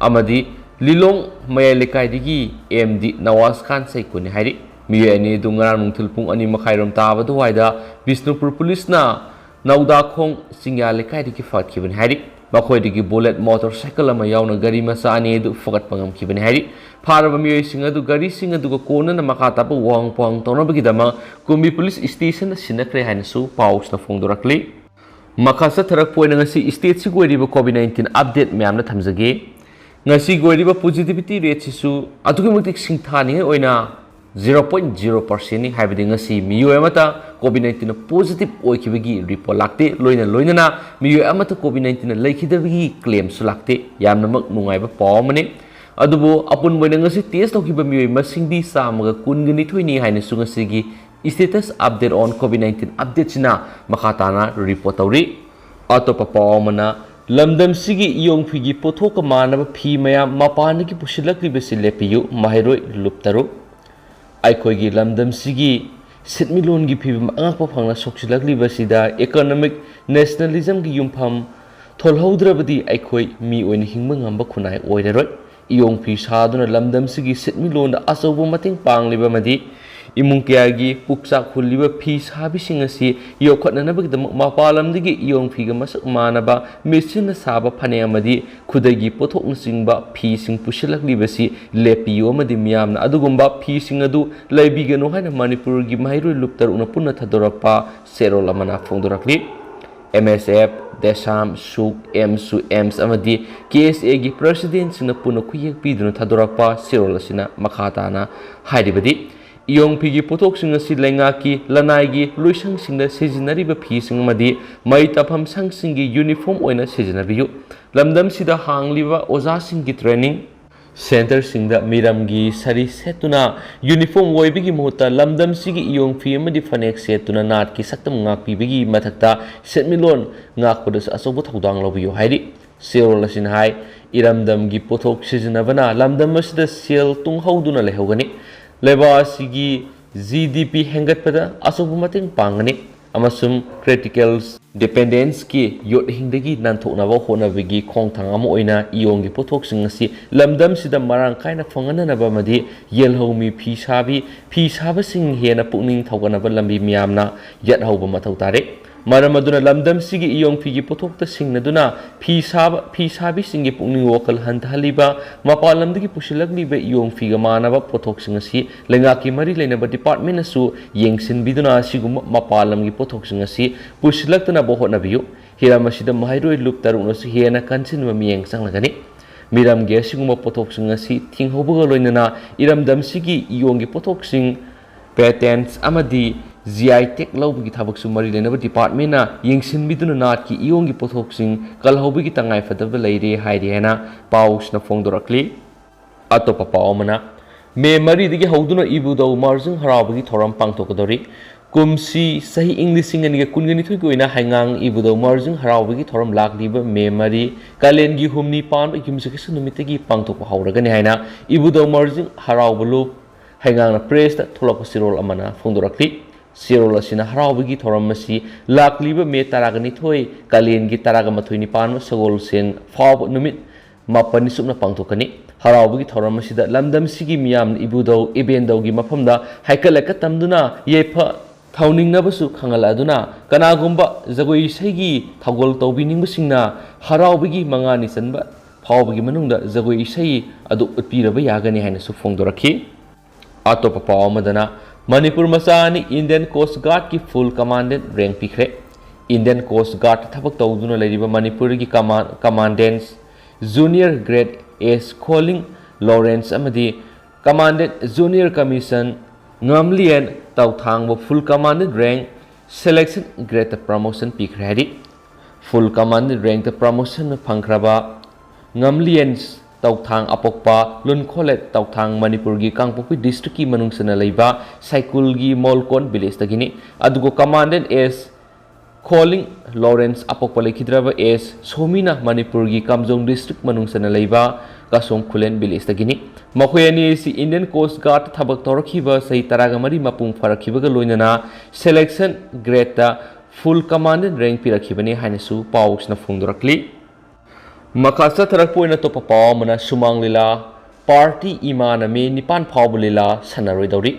ꯑꯃꯗꯤ ꯂꯤꯂꯣꯡ ꯃꯌꯥꯏ ꯂꯩꯀꯥꯏꯗꯒꯤ ꯑꯦꯝ ꯗꯤ ꯅꯋꯥꯖ ꯈꯥꯟ ꯆꯍꯤ ꯀꯨꯟꯅꯤ ꯍꯥꯏꯔꯤ꯫ ꯃꯤꯑꯣꯏ ꯑꯅꯤ ꯑꯗꯨ ꯉꯔꯥꯡ ꯅꯨꯡꯊꯤꯜ ꯄꯨꯡ ꯑꯅꯤ ꯃꯈꯥꯏꯔꯣꯝ ꯇꯥꯕ ꯑꯗꯨꯋꯥꯏꯗ ꯕꯤꯁꯅꯨꯄꯨꯔ ꯄꯨꯂꯤꯁꯅ ꯅꯧꯗꯥꯈꯣꯡ ꯆꯤꯡꯌꯥ ꯂꯩꯀꯥꯏꯗꯒꯤ ꯐꯒꯠꯈꯤꯕꯅꯤ ꯍꯥꯏꯔꯤ꯫ ꯃꯈꯣꯏꯗꯒꯤ ꯕꯨꯂꯦꯠ ꯃꯣꯇꯣꯔ ꯁꯥꯏꯀꯜ ꯑꯃ ꯌꯥꯎꯅ ꯒꯥꯔꯤ ꯃꯆꯥ ꯑꯅꯤ ꯑꯗꯨ ꯐꯒꯠꯄ ꯉꯝꯈꯤꯕꯅꯤ ꯍꯥꯏꯔꯤ꯫ ꯐꯥꯔꯕ ꯃꯤꯑꯣꯏꯁꯤꯡ ꯑꯗꯨ ꯒꯥꯔꯤꯁꯤꯡ ꯑꯗꯨꯒ ꯀꯣꯟꯅꯅ ꯃꯈꯥ ꯇꯥꯕ ꯋꯥꯍꯪ ꯄꯥꯎꯍꯪ ꯇꯧꯅꯕꯒꯤꯗꯃꯛ ꯀꯨꯝꯕꯤ ꯄꯨꯂꯤꯁ ꯁ꯭ꯇꯦꯁꯟꯗ ꯁꯤꯟꯅꯈ꯭ꯔꯦ ꯍꯥꯏꯅꯁꯨ ꯄꯥꯎꯁꯤꯅ ꯐꯣꯡꯗꯣꯔꯛꯂꯤ꯫ ꯃꯈꯥ ꯆꯠꯊꯔꯛꯄ ꯑꯣꯏꯅ ꯉꯁꯤ ꯁ꯭ꯇꯦꯠꯁꯤꯒꯤ ꯑꯣꯏꯔꯤꯕ ꯀꯣꯚꯤꯗ ꯅꯥꯏꯟꯇꯤꯟ ꯑꯞꯗꯦꯠ ꯃꯌꯥꯝꯅ ꯊꯝꯖꯒꯦ꯫ ꯉꯁꯤꯒꯤ ꯑꯣꯏꯔꯤꯕ ꯄꯣꯖꯤꯇꯤꯚꯤꯇꯤ ꯔꯦꯠꯁꯤꯁꯨ ꯑꯗꯨꯛꯀꯤ ꯃꯇꯤꯛ ꯁꯤꯡꯊꯥꯅꯤꯡꯉꯥꯏ ꯑꯣꯏꯅ ꯖꯤꯔꯣ ꯄꯣꯏꯟꯠ ꯖꯤꯔꯣ ꯄꯥꯔꯁꯦꯟꯅꯤ, ꯍꯥꯏꯕꯗꯤ ꯉꯁꯤ ꯃꯤꯑꯣꯏ ꯑꯃꯠꯇ ꯀꯣꯚꯤꯗ ꯅꯥꯏꯟꯇꯤꯟꯅ ꯄꯣꯖꯤꯇꯤꯚ ꯑꯣꯏꯈꯤꯕꯒꯤ ꯔꯤꯄꯣꯔꯠ ꯂꯥꯛꯇꯦ꯫ ꯂꯣꯏꯅ ꯂꯣꯏꯅꯅ ꯃꯤꯑꯣꯏ ꯑꯃꯠꯇ ꯀꯣꯚꯤꯗ ꯅꯥꯏꯟꯇꯤꯟꯅ ꯂꯩꯈꯤꯗꯕꯒꯤ ꯀ꯭ꯂꯦꯝꯁꯨ ꯂꯥꯛꯇꯦ꯫ ꯌꯥꯝꯅꯃꯛ ꯅꯨꯡꯉꯥꯏꯕ ꯄꯥꯎ ꯑꯃꯅꯤ꯫ ꯑꯗꯨꯕꯨ ꯑꯄꯨꯟꯕ ꯑꯣꯏꯅ ꯉꯁꯤ ꯇꯦꯁ ꯇꯧꯈꯤꯕ ꯃꯤꯑꯣꯏ ꯃꯁꯤꯡꯗꯤ ꯆꯥꯝꯃꯒ ꯀꯨꯟꯒ ꯅꯤꯊꯣꯏꯅꯤ ꯍꯥꯏꯅꯁꯨ ꯉꯁꯤꯒꯤ status update on COVID nineteen updateꯁꯤꯅ ꯃꯈꯥ ꯇꯥꯅ ꯔꯤꯄꯣꯔꯠ ꯇꯧꯔꯤ꯫ ꯑꯇꯣꯞꯄ ꯄꯥꯎ ꯑꯃꯅ, ꯂꯝꯗꯝꯁꯤꯒꯤ ꯏꯌꯣꯡ ꯐꯤꯒꯤ ꯄꯣꯠꯊꯣꯛꯀ ꯃꯥꯟꯅꯕ ꯐꯤ ꯃꯌꯥꯝ ꯃꯄꯥꯟꯗꯒꯤ ꯄꯨꯁꯤꯜꯂꯛꯂꯤꯕꯁꯤ ꯂꯦꯞꯄꯤꯌꯨ, ꯃꯍꯩꯔꯣꯏ ꯂꯨꯞ ꯇꯔꯨꯛ꯫ ꯑꯩꯈꯣꯏꯒꯤ ꯂꯝꯗꯝꯁꯤꯒꯤ ꯁꯦꯟꯃꯤꯠꯂꯣꯟꯒꯤ ꯐꯤꯕꯝ ꯑꯉꯛꯄ ꯐꯪꯅ ꯁꯣꯛꯆꯤꯜꯂꯛꯂꯤꯕꯁꯤꯗ economic nationalismꯒꯤ ꯌꯨꯝꯐꯝ ꯊꯣꯜꯍꯧꯗ꯭ꯔꯕꯗꯤ ꯑꯩꯈꯣꯏ ꯃꯤ ꯑꯣꯏꯅ ꯍꯤꯡꯕ ꯉꯝꯕ ꯈꯨꯟꯅꯥꯏ ꯑꯣꯏꯔꯔꯣꯏ꯫ ꯏꯌꯣꯡ ꯐꯤ ꯁꯥꯗꯨꯅ ꯂꯝꯗꯝꯁꯤꯒꯤ ꯁꯦꯟꯃꯤꯠꯂꯣꯟꯗ ꯑꯆꯧꯕ ꯃꯇꯦꯡ ꯄꯥꯡꯂꯤꯕ ꯑꯃꯗꯤ ꯏꯃꯨꯡ ꯀꯌꯥꯒꯤ ꯄꯨꯛꯆꯥꯛ ꯍꯨꯜꯂꯤꯕ ꯐꯤ ꯁꯥꯕꯤꯁꯤꯡ ꯑꯁꯤ ꯌꯣꯛꯈꯠꯅꯅꯕꯒꯤꯗꯃꯛ ꯃꯄꯥꯟ ꯂꯝꯗꯒꯤ ꯏꯌꯣꯡ ꯐꯤꯒ ꯃꯁꯛ ꯃꯥꯟꯅꯕ ꯃꯦꯆꯤꯟꯅ ꯁꯥꯕ ꯐꯅꯦꯛ ꯑꯃꯗꯤ ꯈꯨꯗꯩꯒꯤ ꯄꯣꯠꯊꯣꯛꯅꯆꯤꯡꯕ ꯐꯤꯁꯤꯡ ꯄꯨꯁꯤꯜꯂꯛꯂꯤꯕꯁꯤ ꯂꯦꯞꯄꯤꯌꯨ ꯑꯃꯗꯤ ꯃꯤꯌꯥꯝꯅ ꯑꯗꯨꯒꯨꯝꯕ ꯐꯤꯁꯤꯡ ꯑꯗꯨ ꯂꯩꯕꯤꯒꯅꯨ ꯍꯥꯏꯅ ꯃꯅꯤꯄꯨꯔꯒꯤ ꯃꯍꯩꯔꯣꯏ ꯂꯨꯞ ꯇꯔꯨꯛꯅ ꯄꯨꯟꯅ ꯊꯥꯗꯣꯔꯛꯄ ꯆꯦꯔꯣꯜ ꯑꯃꯅ ꯐꯣꯡꯗꯣꯔꯛꯂꯤ꯫ ꯑꯦꯝ ꯑꯦꯁ ꯑꯦꯐ, ꯗꯦꯁꯥꯝ, ꯁꯨꯛ, ꯑꯦꯝꯁꯨ, ꯑꯦꯝꯁ ꯑꯃꯗꯤ ꯀꯦ ꯑꯦꯁ ꯑꯦꯒꯤ ꯄ꯭ꯔꯁꯤꯗꯦꯟꯁꯤꯡꯅ ꯄꯨꯟꯅ ꯈꯨꯠꯌꯦꯛ ꯄꯤꯗꯨꯅ ꯊꯥꯗꯣꯔꯛꯄ ꯆꯦꯔꯣꯜ ꯑꯁꯤꯅ ꯃꯈꯥ ꯇꯥꯅ ꯍꯥꯏꯔꯤꯕꯗꯤ, ꯏꯌꯣꯡ ꯐꯤꯒꯤ ꯄꯣꯠꯊꯣꯛꯁꯤꯡ ꯑꯁꯤ ꯂꯩꯉꯥꯛꯀꯤ ꯂꯅꯥꯏꯒꯤ ꯂꯣꯏꯁꯪꯁꯤꯡꯗ ꯁꯤꯖꯤꯟꯅꯔꯤꯕ ꯐꯤꯁꯤꯡ ꯑꯃꯗꯤ ꯃꯍꯩ ꯇꯝꯐꯝ ꯁꯪꯁꯤꯡꯒꯤ ꯌꯨꯅꯤꯐꯣꯔꯝ ꯑꯣꯏꯅ ꯁꯤꯖꯤꯟꯅꯕꯤꯌꯨ꯫ ꯂꯝꯗꯝꯁꯤꯗ ꯍꯥꯡꯂꯤꯕ ꯑꯣꯖꯥꯁꯤꯡꯒꯤ ꯇ꯭ꯔꯦꯅꯤꯡ ꯁꯦꯟꯇꯔꯁꯤꯡꯗ ꯃꯤꯔꯝꯒꯤ ꯁꯥꯔꯤ ꯁꯦꯠꯇꯨꯅ ꯌꯨꯅꯤꯐꯣꯔꯝ ꯑꯣꯏꯕꯒꯤ ꯃꯍꯨꯠꯇ ꯂꯝꯗꯝꯁꯤꯒꯤ ꯏꯌꯣꯡ ꯐꯤ ꯑꯃꯗꯤ ꯐꯅꯦꯛ ꯁꯦꯠꯇꯨꯅ ꯅꯥꯠꯀꯤ ꯁꯛꯇꯝ ꯉꯥꯛꯄꯤꯕꯒꯤ ꯃꯊꯛꯇ ꯁꯦꯟꯃꯤꯠꯂꯣꯟ ꯉꯥꯛꯄꯗꯁꯨ ꯑꯆꯧꯕ ꯊꯧꯗꯥꯡ ꯂꯧꯕꯤꯌꯨ ꯍꯥꯏꯔꯤ꯫ ꯆꯦꯔꯣꯜ ꯑꯁꯤꯅ ꯍꯥꯏ, ꯏꯔꯝꯗꯝꯒꯤ ꯄꯣꯠꯊꯣꯛ ꯁꯤꯖꯤꯟꯅꯕꯅ ꯂꯝꯗꯝ ꯑꯁꯤꯗ ꯁꯦꯜ ꯇꯨꯡꯍꯧꯗꯨꯅ ꯂꯩꯍꯧꯒꯅꯤ, ꯂꯩꯕꯥꯛ ꯑꯁꯤꯒꯤ ꯖꯤ ꯗꯤ ꯄꯤ ꯍꯦꯟꯒꯠꯄꯗ ꯑꯆꯧꯕ ꯃꯇꯦꯡ ꯄꯥꯡꯒꯅꯤ ꯑꯃꯁꯨꯡ critical dependenceꯀꯤ ꯌꯣꯠꯍꯤꯡꯗꯒꯤ ꯅꯥꯟꯊꯣꯛꯅꯕ ꯍꯣꯠꯅꯕꯒꯤ ꯈꯣꯡꯊꯥꯡ ꯑꯃ ꯑꯣꯏꯅ ꯏꯌꯣꯡꯒꯤ ꯄꯣꯠꯊꯣꯛꯁꯤꯡ ꯑꯁꯤ ꯂꯝꯗꯝꯁꯤꯗ ꯃꯔꯥꯡ ꯀꯥꯏꯅ ꯐꯪꯍꯟꯅꯅꯕ ꯑꯃꯗꯤ ꯌꯦꯜꯍꯧꯃꯤ ꯐꯤ ꯁꯥꯕꯤ, ꯐꯤ ꯁꯥꯕꯁꯤꯡ ꯍꯦꯟꯅ ꯄꯨꯛꯅꯤꯡ ꯊꯧꯒꯠꯅꯕ ꯂꯝꯕꯤ ꯃꯤꯌꯥꯝꯅ ꯌꯥꯠꯍꯧꯕ ꯃꯊꯧ ꯇꯥꯔꯦ꯫ ꯃꯔꯝ ꯑꯗꯨꯅ ꯂꯝꯗꯝꯁꯤꯒꯤ ꯏꯌꯣꯡ ꯐꯤꯒꯤ ꯄꯣꯠꯊꯣꯛꯇ ꯁꯤꯡꯅꯗꯨꯅ ꯐꯤ ꯁꯥꯕ, ꯐꯤ ꯁꯥꯕꯤꯁꯤꯡꯒꯤ ꯄꯨꯛꯅꯤꯡ ꯋꯥꯈꯜ ꯍꯟꯊꯍꯜꯂꯤꯕ, ꯃꯄꯥꯟ ꯂꯝꯗꯒꯤ ꯄꯨꯁꯤꯜꯂꯛꯂꯤꯕ ꯏꯌꯣꯡ ꯐꯤꯒ ꯃꯥꯟꯅꯕ ꯄꯣꯠꯊꯣꯛꯁꯤꯡ ꯑꯁꯤ ꯂꯩꯉꯥꯛꯀꯤ ꯃꯔꯤ ꯂꯩꯅꯕ departmentꯅꯁꯨ ꯌꯦꯡꯁꯤꯟꯕꯤꯗꯨꯅ ꯑꯁꯤꯒꯨꯝꯕ ꯃꯄꯥꯟ ꯂꯝꯒꯤ ꯄꯣꯠꯊꯣꯛꯁꯤꯡ ꯑꯁꯤ ꯄꯨꯁꯤꯜꯂꯛꯇꯅꯕ ꯍꯣꯠꯅꯕꯤꯌꯨ꯫ ꯍꯤꯔꯝ ꯑꯁꯤꯗ ꯃꯍꯩꯔꯣꯏ ꯂꯨꯞ ꯇꯔꯨꯛꯅꯁꯨ ꯍꯦꯟꯅ ꯀꯟꯁꯤꯟꯕ ꯃꯤꯠꯌꯦꯡ ꯆꯪꯂꯒꯅꯤ꯫ ꯃꯤꯔꯝꯒꯤ ꯑꯁꯤꯒꯨꯝꯕ ꯄꯣꯠꯊꯣꯛꯁꯤꯡ ꯑꯁꯤ ꯊꯤꯡꯍꯧꯕꯒ ꯂꯣꯏꯅꯅ ꯏꯔꯝꯗꯝꯁꯤꯒꯤ ꯏꯌꯣꯡꯒꯤ ꯄꯣꯠꯊꯣꯛꯁꯤꯡ, patents ꯑꯃꯗꯤ G I tag ꯂꯧꯕꯒꯤ ꯊꯕꯛꯁꯨ ꯃꯔꯤ ꯂꯩꯅꯕ departmentꯅ ꯌꯦꯡꯁꯤꯟꯕꯤꯗꯨꯅ ꯅꯥꯠꯀꯤ ꯏꯌꯣꯡꯒꯤ ꯄꯣꯠꯊꯣꯛꯁꯤꯡ ꯀꯜꯍꯧꯕꯒꯤ ꯇꯉꯥꯏꯐꯗꯕ ꯂꯩꯔꯦ ꯍꯥꯏꯔꯤ ꯍꯥꯏꯅ ꯄꯥꯎꯁꯤꯅ ꯐꯣꯡꯗꯣꯔꯛꯂꯤ꯫ ꯑꯇꯣꯞꯄ ꯄꯥꯎ ꯑꯃꯅ, ꯃꯦ ꯃꯔꯤꯗꯒꯤ ꯍꯧꯗꯨꯅ ꯏꯕꯨꯙꯧ ꯃꯥꯔꯖꯤꯡ ꯍꯔꯥꯎꯕꯒꯤ ꯊꯧꯔꯝ ꯄꯥꯡꯊꯣꯛꯀꯗꯧꯔꯤ꯫ ꯀꯨꯝꯁꯤ ꯆꯍꯤ ꯏꯪ ꯂꯤꯁꯤꯡ ꯑꯅꯤꯒ ꯀꯨꯟꯒ ꯅꯤꯊꯣꯏꯒꯤ ꯑꯣꯏꯅ ꯍꯩꯉꯥꯡ ꯏꯕꯨꯙꯧ ꯃꯥꯔꯖꯤꯡ ꯍꯔꯥꯎꯕꯒꯤ ꯊꯧꯔꯝ ꯂꯥꯛꯂꯤꯕ ꯃꯦ ꯃꯔꯤ, ꯀꯥꯂꯦꯟꯒꯤ ꯍꯨꯝꯅꯤ ꯄꯥꯟꯕ ꯌꯨꯝꯁꯀꯩꯁ ꯅꯨꯃꯤꯠꯇꯒꯤ ꯄꯥꯡꯊꯣꯛꯄ ꯍꯧꯔꯒꯅꯤ ꯍꯥꯏꯅ ꯏꯕꯨꯙꯧ ꯃꯥꯔꯖꯤꯡ ꯍꯔꯥꯎꯕ ꯂꯨꯞ ꯍꯩꯉꯥꯡꯅ ꯄ꯭ꯔꯦꯁꯇ ꯊꯣꯛꯂꯛꯄ ꯆꯦꯔꯣꯜ ꯑꯃꯅ ꯐꯣꯡꯗꯣꯔꯛꯂꯤ꯫ ꯆꯦꯔꯣꯜ ꯑꯁꯤꯅ ꯍꯔꯥꯎꯕꯒꯤ ꯊꯧꯔꯝ ꯑꯁꯤ ꯂꯥꯛꯂꯤꯕ ꯃꯦ ꯇꯔꯥꯒ ꯅꯤꯊꯣꯏ, ꯀꯥꯂꯦꯟꯒꯤ ꯇꯔꯥꯒ ꯃꯥꯊꯣꯏ ꯅꯤꯄꯥꯟꯕ ꯁꯒꯣꯜꯁꯦꯟ ꯐꯥꯎꯕ ꯅꯨꯃꯤꯠ ꯃꯥꯄꯟꯅꯤ ꯆꯨꯞꯅ ꯄꯥꯡꯊꯣꯛꯀꯅꯤ꯫ ꯍꯔꯥꯎꯕꯒꯤ ꯊꯧꯔꯝ ꯑꯁꯤꯗ ꯂꯝꯗꯝꯁꯤꯒꯤ ꯃꯤꯌꯥꯝꯅ ꯏꯕꯨꯙꯧ ꯏꯕꯦꯟꯗꯧꯒꯤ ꯃꯐꯝꯗ ꯍꯩꯀꯠ ꯂꯩꯀꯠ ꯇꯝꯗꯨꯅ ꯌꯥꯏꯐ ꯊꯧꯅꯤꯡꯅꯕꯁꯨ ꯈꯪꯍꯜꯂꯗꯨꯅ, ꯀꯅꯥꯒꯨꯝꯕ ꯖꯒꯣꯏ ꯏꯁꯩꯒꯤ ꯊꯧꯒꯜ ꯇꯧꯕꯤꯅꯤꯡꯕꯁꯤꯡꯅ ꯍꯔꯥꯎꯕꯒꯤ ꯃꯉꯥꯅꯤ ꯆꯟꯕ ꯐꯥꯎꯕꯒꯤ ꯃꯅꯨꯡꯗ ꯖꯒꯣꯏ ꯏꯁꯩ ꯑꯗꯨ ꯎꯠꯄꯤꯔꯕ ꯌꯥꯒꯅꯤ ꯍꯥꯏꯅꯁꯨ ꯐꯣꯡꯗꯣꯔꯛꯈꯤ꯫ ꯑꯇꯣꯞꯄ ꯄꯥꯎ ꯑꯃꯗꯅ, ꯃꯅꯤꯄꯨꯔ ꯃꯆꯥ ꯑꯅꯤ Indian Coast Guardꯀꯤ full commandant rank ꯄꯤꯈ꯭ꯔꯦ꯫ Indian Coast Guardꯇ ꯊꯕꯛ ꯇꯧꯗꯨꯅ ꯂꯩꯔꯤꯕ ꯃꯅꯤꯄꯨꯔꯒꯤ ꯀꯃꯥꯟ-, commandants Junior Grade S Kholing Lawrence ꯑꯃꯗꯤ Commandant Junior Commission ꯉꯝꯂꯤꯌꯦꯟ ꯇꯧꯊꯥꯡꯕ full commandant rank selection gradeꯇ promotion ꯄꯤꯈ꯭ꯔꯦ ꯍꯥꯏꯔꯤ꯫ Full commandant rankꯇ promotion ꯐꯪꯈ꯭ꯔꯕ ꯉꯝꯂꯤꯌꯦꯟ ꯇꯧꯊꯥꯡ ꯑꯄꯣꯛꯄ ꯂꯨꯟꯈꯣꯂꯦꯠ ꯇꯧꯊꯥꯡ ꯃꯅꯤꯄꯨꯔꯒꯤ ꯀꯥꯡꯄꯣꯛꯄꯤ districtꯀꯤ ꯃꯅꯨꯡ ꯆꯟꯅ ꯂꯩꯕ ꯁꯥꯏꯀꯨꯜꯒꯤ ꯃꯣꯜꯀꯣꯟ villageꯇꯒꯤꯅꯤ꯫ ꯑꯗꯨꯒ Commandant S ꯈꯣꯂꯤꯡ ꯂꯣꯔꯦꯟꯁ ꯑꯄꯣꯛꯄ ꯂꯩꯈꯤꯗ꯭ꯔꯕ S ꯁꯣꯃꯤꯅ ꯃꯅꯤꯄꯨꯔꯒꯤ ꯀꯥꯝꯖꯣꯡ district ꯃꯅꯨꯡ ꯆꯟꯅ ꯂꯩꯕ ꯀꯥꯁꯣꯡ ꯈꯨꯂꯦꯟ villageꯇꯒꯤꯅꯤ꯫ ꯃꯈꯣꯏ ꯑꯅꯤ ꯑꯁꯤ Indian Coast Guardꯇ ꯊꯕꯛ ꯇꯧꯔꯛꯈꯤꯕ ꯆꯍꯤ ꯇꯔꯥꯒ ꯃꯔꯤ ꯃꯄꯨꯡ ꯐꯥꯔꯛꯈꯤꯕꯒ ꯂꯣꯏꯅꯅ selection gradeꯇ full commandant rank ꯄꯤꯔꯛꯈꯤꯕꯅꯤ ꯍꯥꯏꯅꯁꯨ ꯄꯥꯎꯁꯤꯅ ꯐꯣꯡꯗꯣꯔꯛꯂꯤ꯫ ꯃꯈꯥ ꯆꯠꯊꯔꯛꯄ ꯑꯣꯏꯅ ꯑꯇꯣꯞꯄ ꯄꯥꯎ ꯑꯃꯅ, ꯁꯨꯃꯥꯡ ꯂꯤꯂꯥ party ꯏꯃꯥꯅ ꯃꯦ ꯅꯤꯄꯥꯟ ꯐꯥꯎꯕ ꯂꯤꯂꯥ ꯁꯥꯟꯅꯔꯣꯏꯗꯧꯔꯤ꯫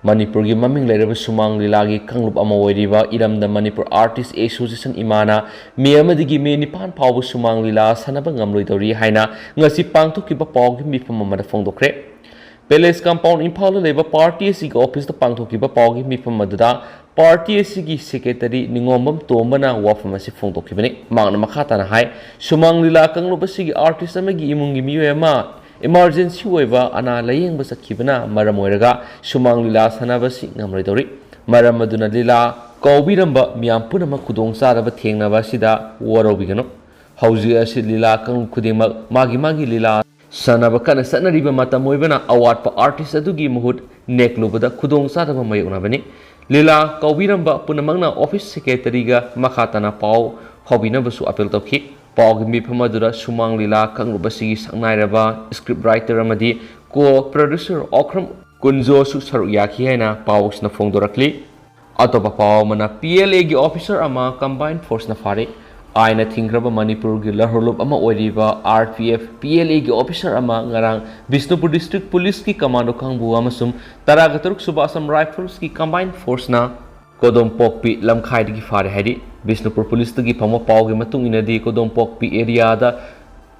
ꯃꯅꯤꯄꯨꯔꯒꯤ ꯃꯃꯤꯡ ꯂꯩꯔꯕ ꯁꯨꯃꯥꯡ ꯂꯤꯂꯥꯒꯤ ꯀꯥꯡꯂꯨꯞ ꯑꯃ ꯑꯣꯏꯔꯤꯕ ꯏꯔꯝꯗꯝ ꯃꯅꯤꯄꯨꯔ Artist Association ꯏꯃꯥꯅ ꯃꯦ ꯑꯃꯗꯒꯤ ꯃꯦ ꯅꯤꯄꯥꯟ ꯐꯥꯎꯕ ꯁꯨꯃꯥꯡ ꯂꯤꯂꯥ ꯁꯥꯟꯅꯕ ꯉꯝꯂꯣꯏꯗꯧꯔꯤ ꯍꯥꯏꯅ ꯉꯁꯤ ꯄꯥꯡꯊꯣꯛꯈꯤꯕ ꯄꯥꯎꯒꯤ ꯃꯤꯐꯝ ꯑꯃꯗ ꯐꯣꯡꯗꯣꯛꯈ꯭ꯔꯦ꯫ Palace Compound ꯏꯝꯐꯥꯜꯗ ꯂꯩꯕ party ꯑꯁꯤꯒꯤ officeꯇ ꯄꯥꯡꯊꯣꯛꯈꯤꯕ ꯄꯥꯎꯒꯤ ꯃꯤꯐꯝ ꯑꯗꯨꯗ party ꯑꯁꯤꯒꯤ secretary ꯅꯤꯉꯣꯝꯕꯝ ꯇꯣꯝꯕꯅ ꯋꯥꯐꯝ ꯑꯁꯤ ꯐꯣꯡꯗꯣꯛꯈꯤꯕꯅꯤ꯫ ꯃꯍꯥꯛꯅ ꯃꯈꯥ ꯇꯥꯅ ꯍꯥꯏ, ꯁꯨꯃꯥꯡ ꯂꯤꯂꯥ ꯀꯥꯡꯂꯨꯞ ꯑꯁꯤꯒꯤ artist ꯑꯃꯒꯤ ꯏꯃꯨꯡꯒꯤ ꯃꯤꯑꯣꯏ ꯑꯃ emergency ꯑꯣꯏꯕ ꯑꯅꯥ ꯂꯥꯌꯦꯡꯕ ꯆꯠꯈꯤꯕꯅ ꯃꯔꯝ ꯑꯣꯏꯔꯒ ꯁꯨꯃꯥꯡ ꯂꯤꯂꯥ ꯁꯥꯟꯅꯕ ꯑꯁꯤ ꯉꯝꯂꯣꯏꯗꯧꯔꯤ꯫ ꯃꯔꯝ ꯑꯗꯨꯅ ꯂꯤꯂꯥ ꯀꯧꯕꯤꯔꯝꯕ ꯃꯤꯌꯥꯝ ꯄꯨꯝꯅꯃꯛ ꯈꯨꯗꯣꯡꯆꯥꯗꯕ ꯊꯦꯡꯅꯕ ꯑꯁꯤꯗ ꯋꯥꯔꯧꯕꯤꯒꯅꯨ꯫ ꯍꯧꯖꯤꯛ ꯑꯁꯤ ꯂꯤꯂꯥ ꯀꯥꯡꯂꯨꯞ ꯈꯨꯗꯤꯡꯃꯛ ꯃꯥꯒꯤ ꯃꯥꯒꯤ ꯂꯤꯂꯥ ꯁꯥꯟꯅꯕ ꯀꯟꯅ ꯆꯠꯅꯔꯤꯕ ꯃꯇꯝ ꯑꯣꯏꯕꯅ ꯑꯋꯥꯠꯄ artist ꯑꯗꯨꯒꯤ ꯃꯍꯨꯠ ꯅꯦꯛꯂꯨꯕꯗ ꯈꯨꯗꯣꯡꯆꯥꯗꯕ ꯃꯥꯌꯣꯛꯅꯕꯅꯤ꯫ ꯂꯤꯂꯥ ꯀꯧꯕꯤꯔꯝꯕ ꯄꯨꯝꯅꯃꯛꯅ office secretaryꯒ ꯃꯈꯥ ꯇꯥꯅ ꯄꯥꯎ ꯐꯥꯎꯕꯤꯅꯕꯁꯨ appeal ꯇꯧꯈꯤ꯫ ꯄꯥꯎꯒꯤ ꯃꯤꯐꯝ ꯑꯗꯨꯗ ꯁꯨꯃꯥꯡ ꯂꯤꯂꯥ ꯀꯥꯡꯂꯨꯞ ꯑꯁꯤꯒꯤ ꯁꯛꯅꯥꯏꯔꯕ script writer ꯑꯃꯗꯤ co-producer ꯑꯣꯀ꯭ꯔꯝ ꯀꯨꯟꯖꯣꯁꯨ ꯁꯔꯨꯛ ꯌꯥꯈꯤ ꯍꯥꯏꯅ ꯄꯥꯎꯁꯤꯅ ꯐꯣꯡꯗꯣꯔꯛꯂꯤ꯫ ꯑꯇꯣꯞꯄ ꯄꯥꯎ ꯑꯃꯅ, ꯄꯤ ꯑꯦꯜ ꯑꯦꯒꯤ ꯑꯣꯐꯤꯁꯥꯔ ꯑꯃ ꯀꯝꯕꯥꯏꯟ ꯐꯣꯔꯁꯅ ꯐꯥꯔꯦ꯫ ꯑꯥꯏꯟꯅ ꯊꯤꯡꯈ꯭ꯔꯕ ꯃꯅꯤꯄꯨꯔꯒꯤ ꯂꯔꯍꯨꯂꯨꯞ ꯑꯃ ꯑꯣꯏꯔꯤꯕ R P F P L ꯑꯦꯒꯤ ꯑꯣꯐꯤꯁꯥꯔ ꯑꯃ ꯉꯔꯥꯡ ꯕꯤꯁꯅꯨꯄꯨꯔ ꯗꯤꯁꯇ꯭ꯔꯤꯛ ꯄꯨꯂꯤꯁꯀꯤ ꯀꯃꯥꯟꯗꯣ ꯀꯥꯡꯕꯨ ꯑꯃꯁꯨꯡ ꯇꯔꯥꯒ ꯇꯔꯨꯛ ꯁꯨꯕ ꯑꯁꯥꯝ ꯔꯥꯏꯐꯜꯁꯀꯤ ꯀꯝꯕꯥꯏꯟ ꯐꯣꯔꯁꯅ ꯀꯣꯗꯣꯝꯄꯣꯛꯄꯤ ꯂꯝꯈꯥꯏꯗꯒꯤ ꯐꯥꯔꯦ ꯍꯥꯏꯔꯤ꯫ ꯕꯤꯁꯅꯨꯄꯨꯔ ꯄꯨꯂꯤꯁꯇꯒꯤ ꯐꯪꯕ ꯄꯥꯎꯒꯤ ꯃꯇꯨꯡ ꯏꯟꯅꯗꯤ, ꯀꯣꯗꯣꯝꯄꯣꯛꯄꯤ ꯑꯦꯔꯤꯌꯥꯗ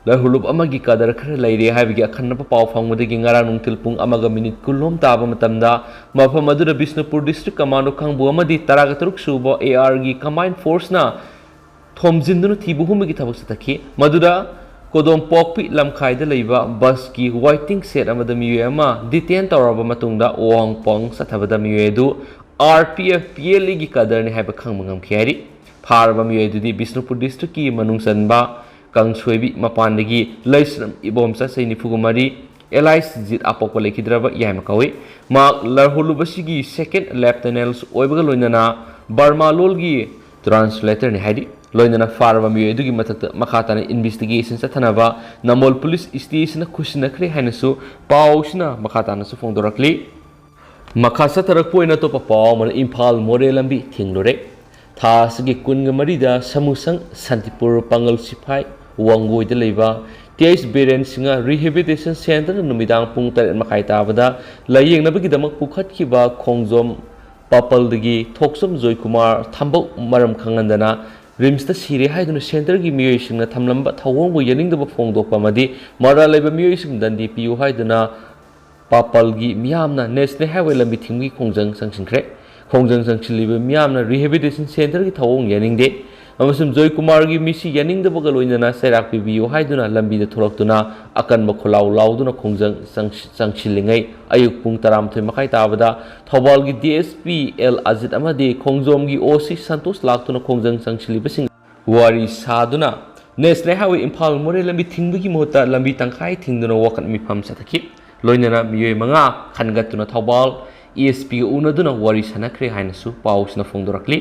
ꯂꯔꯍꯨꯂꯨꯞ ꯑꯃꯒꯤ ꯀꯗꯔ ꯈꯔ ꯂꯩꯔꯦ ꯍꯥꯏꯕꯒꯤ ꯑꯈꯟꯅꯕ ꯄꯥꯎ ꯐꯪꯕꯗꯒꯤ ꯉꯔꯥꯡ ꯅꯨꯡꯊꯤꯜ ꯄꯨꯡ ꯑꯃꯒ ꯃꯤꯅꯤꯠ ꯀꯨꯟꯂꯣꯝ ꯇꯥꯕ ꯃꯇꯝꯗ ꯃꯐꯝ ꯑꯗꯨꯗ ꯕꯤꯁꯅꯨꯄꯨꯔ ꯗꯤꯁꯇ꯭ꯔꯤꯛ ꯀꯃꯥꯟꯗꯣ ꯀꯥꯡꯕꯨ ꯑꯃꯗꯤ ꯇꯔꯥꯒ ꯇꯔꯨꯛ ꯁꯨꯕ ꯑꯦ ꯑꯥꯔꯒꯤ ꯀꯝꯕꯥꯏꯟ ꯐꯣꯔꯁꯅ ꯊꯣꯝꯖꯤꯟꯗꯨꯅ ꯊꯤꯕ ꯍꯨꯝꯕꯒꯤ ꯊꯕꯛ ꯆꯠꯊꯈꯤ꯫ ꯃꯗꯨꯗ ꯀꯣꯗꯣꯝꯄꯣꯛꯄꯤ ꯂꯝꯈꯥꯏꯗ ꯂꯩꯕ ꯕꯁꯀꯤ ꯋꯥꯏꯇꯤꯡ ꯁꯦꯠ ꯑꯃꯗ ꯃꯤꯑꯣꯏ ꯑꯃ ꯗꯤꯇꯦꯟ ꯇꯧꯔꯕ ꯃꯇꯨꯡꯗ ꯋꯥꯍꯪ ꯄꯥꯎꯍꯪ ꯆꯠꯊꯕꯗ ꯃꯤꯑꯣꯏ ꯑꯗꯨ R P F P L ꯏꯒꯤ ꯀꯗꯔꯅꯤ ꯍꯥꯏꯕ ꯈꯪꯕ ꯉꯝꯈꯤ ꯍꯥꯏꯔꯤ꯫ ꯐꯥꯔꯕ ꯃꯤꯑꯣꯏ ꯑꯗꯨꯗꯤ ꯕꯤꯁꯅꯨꯄꯨꯔ ꯗꯤꯁꯇ꯭ꯔꯤꯛꯀꯤ ꯃꯅꯨꯡ ꯆꯟꯕ ꯀꯥꯡꯁꯣꯏꯕꯤ, ꯃꯄꯥꯟꯗꯒꯤ ꯂꯩꯁ꯭ꯔꯝ ꯏꯕꯣꯝꯆꯥ, ꯆꯍꯤ ꯅꯤꯐꯨꯒ ꯃꯔꯤ, ꯑꯦꯂꯥꯏꯁ ꯖꯤꯠ, ꯑꯄꯣꯛꯄ ꯂꯩꯈꯤꯗ꯭ꯔꯕ ꯌꯥꯏꯃ ꯀꯧꯏ꯫ ꯃꯍꯥꯛ ꯂꯔꯍꯨꯂꯨꯞ ꯑꯁꯤꯒꯤ ꯁꯦꯀꯦꯟ ꯂꯦꯐꯇꯅꯦꯟꯠ ꯑꯣꯏꯕꯒ ꯂꯣꯏꯅꯅ ꯕꯔꯃꯥ ꯂꯣꯜꯒꯤ ꯇ꯭ꯔꯥꯟꯁꯂꯦꯇꯔꯅꯤ ꯍꯥꯏꯔꯤ꯫ ꯂꯣꯏꯅꯅ ꯐꯥꯔꯕ ꯃꯤꯑꯣꯏ ꯑꯗꯨꯒꯤ ꯃꯊꯛꯇ ꯃꯈꯥ ꯇꯥꯅ ꯏꯟꯚꯦꯁꯇꯤꯒꯦꯁꯟ ꯆꯠꯊꯅꯕ ꯅꯝꯕꯣꯜ ꯄꯨꯂꯤꯁ ꯁ꯭ꯇꯦꯁꯟꯅ ꯈꯨꯠꯁꯤꯟꯅꯈ꯭ꯔꯦ ꯍꯥꯏꯅꯁꯨ ꯄꯥꯎꯁꯤꯅ ꯃꯈꯥ ꯇꯥꯅꯁꯨ ꯐꯣꯡꯗꯣꯔꯛꯂꯤ꯫ ꯃꯈꯥ ꯆꯠꯊꯔꯛꯄ ꯑꯣꯏꯅ ꯑꯇꯣꯞꯄ ꯄꯥꯎ ꯑꯃꯅ, ꯏꯝꯐꯥꯜ ꯃꯣꯔꯦ ꯂꯝꯕꯤ ꯊꯤꯡꯂꯨꯔꯦ꯫ ꯊꯥ ꯑꯁꯤꯒꯤ ꯀꯨꯟꯒ ꯃꯔꯤꯗ ꯁꯃꯨꯁꯪ ꯁꯥꯟꯇꯤꯄꯨꯔ ꯄꯥꯡꯒꯜ ꯁꯤꯐꯥꯏ ꯋꯥꯡꯒꯣꯏꯗ ꯂꯩꯕ T H Biren Singh rehabilitation ꯁꯦꯟꯇꯔꯗ ꯅꯨꯃꯤꯗꯥꯡ ꯄꯨꯡ ꯇꯔꯦꯠ ꯃꯈꯥꯏ ꯇꯥꯕꯗ ꯂꯥꯌꯦꯡꯅꯕꯒꯤꯗꯃꯛ ꯄꯨꯈꯠꯈꯤꯕ ꯈꯣꯡꯖꯣꯝ ꯄꯥꯄꯜꯗꯒꯤ ꯊꯣꯛꯆꯝ ꯖꯣꯏꯀꯨꯃꯥꯔ ꯊꯥꯝꯕꯧ ꯃꯔꯝ ꯈꯪꯍꯟꯗꯅ ꯔꯤꯝꯁꯇ ꯁꯤꯔꯦ ꯍꯥꯏꯗꯨꯅ ꯁꯦꯟꯇꯔꯒꯤ ꯃꯤꯑꯣꯏꯁꯤꯡꯅ ꯊꯝꯂꯝꯕ ꯊꯧꯑꯣꯡꯕꯨ ꯌꯥꯅꯤꯡꯗꯕ ꯐꯣꯡꯗꯣꯛꯄ ꯑꯃꯗꯤ ꯃꯔꯥꯜ ꯂꯩꯕ ꯃꯤꯑꯣꯏꯁꯤꯡ ꯗꯟꯗꯤ ꯄꯤꯌꯨ ꯍꯥꯏꯗꯨꯅ ꯄꯥꯄꯜꯒꯤ ꯃꯤꯌꯥꯝꯅ ꯅꯦꯁꯅꯦꯜ ꯍꯥꯏꯋꯦ ꯂꯝꯕꯤ ꯊꯤꯡꯕꯒꯤ ꯈꯣꯡꯖꯪ ꯆꯪꯁꯤꯟꯈ꯭ꯔꯦ꯫ ꯈꯣꯡꯖꯪ ꯆꯪꯁꯤꯜꯂꯤꯕ ꯃꯤꯌꯥꯝꯅ ꯔꯤꯍꯦꯕꯤꯂꯤꯇꯦꯁꯟ ꯁꯦꯟꯇꯔꯒꯤ ꯊꯧꯑꯣꯡ ꯌꯥꯅꯤꯡꯗꯦ ꯑꯃꯁꯨꯡ ꯖꯣꯏꯀꯨꯃꯥꯔꯒꯤ ꯃꯤꯁꯤ ꯌꯥꯅꯤꯡꯗꯕꯒ ꯂꯣꯏꯅꯅ ꯆꯩꯔꯥꯛ ꯄꯤꯕꯤꯌꯨ ꯍꯥꯏꯗꯨꯅ ꯂꯝꯕꯤꯗ ꯊꯣꯛꯂꯛꯇꯨꯅ ꯑꯀꯟꯕ ꯈꯣꯜꯂꯥꯎ ꯂꯥꯎꯗꯨꯅ ꯈꯣꯡꯖꯪ ꯆꯪꯁꯤ-, ꯆꯪꯁꯤꯜꯂꯤꯉꯩ ꯑꯌꯨꯛ ꯄꯨꯡ ꯇꯔꯥꯃꯥꯊꯣꯏ ꯃꯈꯥꯏ ꯇꯥꯕꯗ ꯊꯧꯕꯥꯜꯒꯤ D S P L Ajit ꯑꯃꯗꯤ ꯈꯣꯡꯖꯣꯝꯒꯤ ꯑꯣ ꯁꯤ ꯁꯟꯇꯣꯁ ꯂꯥꯛꯇꯨꯅ ꯈꯣꯡꯖꯪ ꯆꯪꯁꯤꯜꯂꯤꯕꯁꯤꯡ ꯋꯥꯔꯤ ꯁꯥꯗꯨꯅ ꯅꯦꯁꯅꯦꯜ ꯍꯥꯏꯋꯦ ꯏꯝꯐꯥꯜ ꯃꯣꯔꯦ ꯂꯝꯕꯤ ꯊꯤꯡꯕꯒꯤ ꯃꯍꯨꯠꯇ ꯂꯝꯕꯤ ꯇꯪꯈꯥꯏ ꯊꯤꯡꯗꯨꯅ ꯋꯥꯀꯠ ꯃꯤꯐꯝ ꯆꯠꯊꯈꯤ꯫ ꯂꯣꯏꯅꯅ ꯃꯤꯑꯣꯏ ꯃꯉꯥ ꯈꯟꯒꯠꯇꯨꯅ ꯊꯧꯕꯥꯜ ꯑꯦ ꯑꯦꯁ ꯄꯤꯒ ꯎꯅꯗꯨꯅ ꯋꯥꯔꯤ ꯁꯥꯟꯅꯈ꯭ꯔꯦ ꯍꯥꯏꯅꯁꯨ ꯄꯥꯎꯁꯤꯅ ꯐꯣꯡꯗꯣꯔꯛꯂꯤ꯫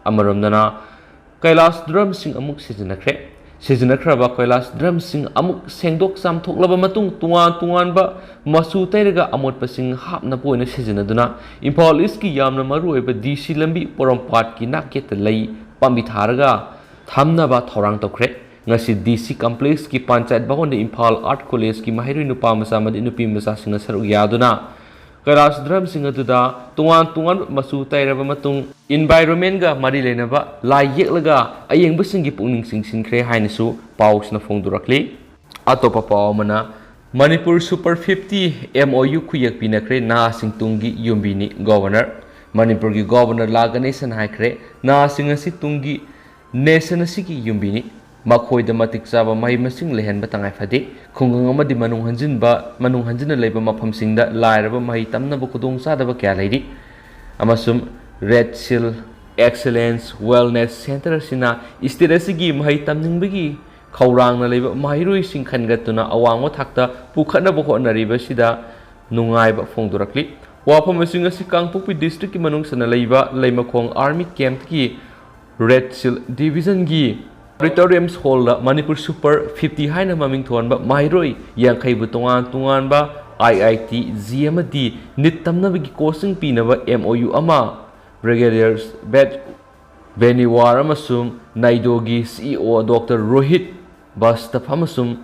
ꯑꯃꯔꯣꯝꯗꯅ ꯀꯩꯂꯥꯁ ꯗ꯭ꯔꯝꯁꯤꯡ ꯑꯃꯨꯛ ꯁꯤꯖꯤꯟꯅꯈ꯭ꯔꯦ꯫ ꯁꯤꯖꯤꯟꯅꯈ꯭ꯔꯕ ꯀꯣꯏꯂꯥꯁ ꯗ꯭ꯔꯝꯁꯤꯡ ꯑꯃꯨꯛ ꯁꯦꯡꯗꯣꯛ ꯆꯥꯝꯊꯣꯛꯂꯕ ꯃꯇꯨꯡ, ꯇꯣꯉꯥꯟ ꯇꯣꯉꯥꯟꯕ ꯃꯆꯨ ꯇꯩꯔꯒ ꯑꯃꯣꯠꯄꯁꯤꯡ ꯍꯥꯞꯅꯕ ꯑꯣꯏꯅ ꯁꯤꯖꯤꯟꯅꯗꯨꯅ ꯏꯝꯐꯥꯜ ꯏꯁꯀꯤ ꯌꯥꯝꯅ ꯃꯔꯨꯑꯣꯏꯕ ꯗꯤ ꯁꯤ ꯂꯝꯕꯤ ꯄꯣꯔꯣꯝꯄꯥꯠꯀꯤ ꯅꯥꯛꯌꯦꯠꯇ ꯂꯩ ꯄꯥꯝꯕꯤ ꯊꯥꯔꯒ ꯊꯝꯅꯕ ꯊꯧꯔꯥꯡ ꯇꯧꯈ꯭ꯔꯦ꯫ ꯉꯁꯤ ꯗꯤ ꯁꯤ ꯀꯝꯄ꯭ꯂꯦꯛꯁꯀꯤ ꯄꯟꯆꯥꯌꯠ ꯚꯕꯟꯗ ꯏꯝꯐꯥꯜ ꯑꯥꯔꯠ ꯀꯣꯂꯦꯖꯀꯤ ꯃꯍꯩꯔꯣꯏ ꯅꯨꯄꯥ ꯃꯆꯥ ꯑꯃꯗꯤ ꯅꯨꯄꯤ ꯃꯆꯥꯁꯤꯡꯅ ꯁꯔꯨꯛ ꯌꯥꯗꯨꯅ ꯀꯣꯏꯂꯥꯁ ꯗ꯭ꯔꯝꯁꯤꯡ ꯑꯗꯨꯗ ꯇꯣꯉꯥꯟ ꯇꯣꯉꯥꯟꯕ ꯃꯆꯨ ꯇꯩꯔꯕ ꯃꯇꯨꯡ, ꯏꯟꯚꯥꯏꯔꯣꯟꯃꯦꯟꯒ ꯃꯔꯤ ꯂꯩꯅꯕ ꯂꯥꯏ ꯌꯦꯛꯂꯒ ꯑꯌꯦꯡꯕꯁꯤꯡꯒꯤ ꯄꯨꯛꯅꯤꯡ ꯆꯤꯡꯁꯤꯟꯈ꯭ꯔꯦ ꯍꯥꯏꯅꯁꯨ ꯄꯥꯎꯁꯤꯅ ꯐꯣꯡꯗꯣꯔꯛꯂꯤ꯫ ꯑꯇꯣꯞꯄ ꯄꯥꯎ ꯑꯃꯅ, Manipur super fifty M O U ꯈꯨꯌꯦꯛ ꯄꯤꯅꯈ꯭ꯔꯦ, ꯅꯍꯥꯁꯤꯡ ꯇꯨꯡꯒꯤ ꯌꯨꯝꯕꯤꯅꯤ ꯒꯣꯚꯔꯅꯔ꯫ ꯃꯅꯤꯄꯨꯔꯒꯤ ꯒꯣꯚꯔꯅꯔ ꯂꯥ ꯒꯅꯦꯁꯟ ꯍꯥꯏꯈ꯭ꯔꯦ, ꯅꯍꯥꯁꯤꯡ ꯑꯁꯤ ꯇꯨꯡꯒꯤ ꯅꯦꯁꯟ ꯑꯁꯤꯒꯤ ꯌꯨꯝꯕꯤꯅꯤ꯫ ꯃꯈꯣꯏꯗ ꯃꯇꯤꯛ ꯆꯥꯕ ꯃꯍꯩ ꯃꯁꯤꯡ ꯂꯩꯍꯟꯕ ꯇꯉꯥꯏ ꯐꯗꯦ꯫ ꯈꯨꯡꯒꯪ ꯑꯃꯗꯤ ꯃꯅꯨꯡ ꯍꯟꯖꯤꯟꯕ, ꯃꯅꯨꯡ ꯍꯟꯖꯤꯟꯅ ꯂꯩꯕ ꯃꯐꯝꯁꯤꯡꯗ ꯂꯥꯏꯔꯕ ꯃꯍꯩ ꯇꯝꯅꯕ ꯈꯨꯗꯣꯡꯆꯥꯗꯕ ꯀꯌꯥ ꯂꯩꯔꯤ, ꯑꯃꯁꯨꯡ ꯔꯦꯗ ꯁꯤꯜ ꯑꯦꯛꯁꯦꯂꯦꯟꯁ ꯋꯦꯜꯅꯦꯁ ꯁꯦꯟꯇꯔ ꯑꯁꯤꯅ ꯁ꯭ꯇꯦꯠ ꯑꯁꯤꯒꯤ ꯃꯍꯩ ꯇꯝꯅꯤꯡꯕꯒꯤ ꯈꯧꯔꯥꯡꯅ ꯂꯩꯕ ꯃꯍꯩꯔꯣꯏꯁꯤꯡ ꯈꯟꯒꯠꯇꯨꯅ ꯑꯋꯥꯡꯕ ꯊꯥꯛꯇ ꯄꯨꯈꯠꯅꯕ ꯍꯣꯠꯅꯔꯤꯕꯁꯤꯗ ꯅꯨꯡꯉꯥꯏꯕ ꯐꯣꯡꯗꯣꯔꯛꯂꯤ꯫ ꯋꯥꯐꯝꯁꯤꯡ ꯑꯁꯤ ꯀꯥꯡꯄꯣꯛꯄꯤ ꯗꯤꯁꯇ꯭ꯔꯤꯛꯀꯤ ꯃꯅꯨꯡ ꯆꯟꯅ ꯂꯩꯕ ꯂꯩꯃꯈꯣꯡ ꯑꯥꯔꯃꯤ ꯀꯦꯝꯞꯀꯤ ꯔꯦꯗ ꯁꯤꯜ ꯗꯤꯕꯤꯖꯟꯒꯤ ꯑꯣꯗꯤꯇꯣꯔꯤꯌꯝ ꯍꯣꯜꯗ ꯃꯅꯤꯄꯨꯔ ꯁꯨꯄꯔ ꯐꯤꯐꯇꯤ ꯍꯥꯏꯅ ꯃꯃꯤꯡ ꯊꯣꯟꯕ ꯃꯍꯩꯔꯣꯏ ꯌꯥꯡꯈꯩꯕꯨ ꯇꯣꯉꯥꯟ ꯇꯣꯉꯥꯟꯕ ꯑꯥꯏ ꯑꯥꯏ ꯇꯤ, ꯖꯤ ꯑꯃꯗꯤ ꯅꯤꯠ ꯇꯝꯅꯕꯒꯤ ꯀꯣꯆꯤꯡ ꯄꯤꯅꯕ ꯑꯦꯝ ꯑꯣ ꯌꯨ ꯑꯃ ꯕ꯭ꯔꯤꯒꯦꯗꯤꯌꯔ ꯕꯦꯠ ꯕꯦꯅꯤꯋꯥꯔ ꯑꯃꯁꯨꯡ ꯅꯥꯏꯗꯣꯒꯤ ꯁꯤ ꯏ ꯑꯣ ꯗꯣꯛꯇꯔ ꯔꯣꯍꯤꯠ ꯕꯁꯇꯐ ꯑꯃꯁꯨꯡ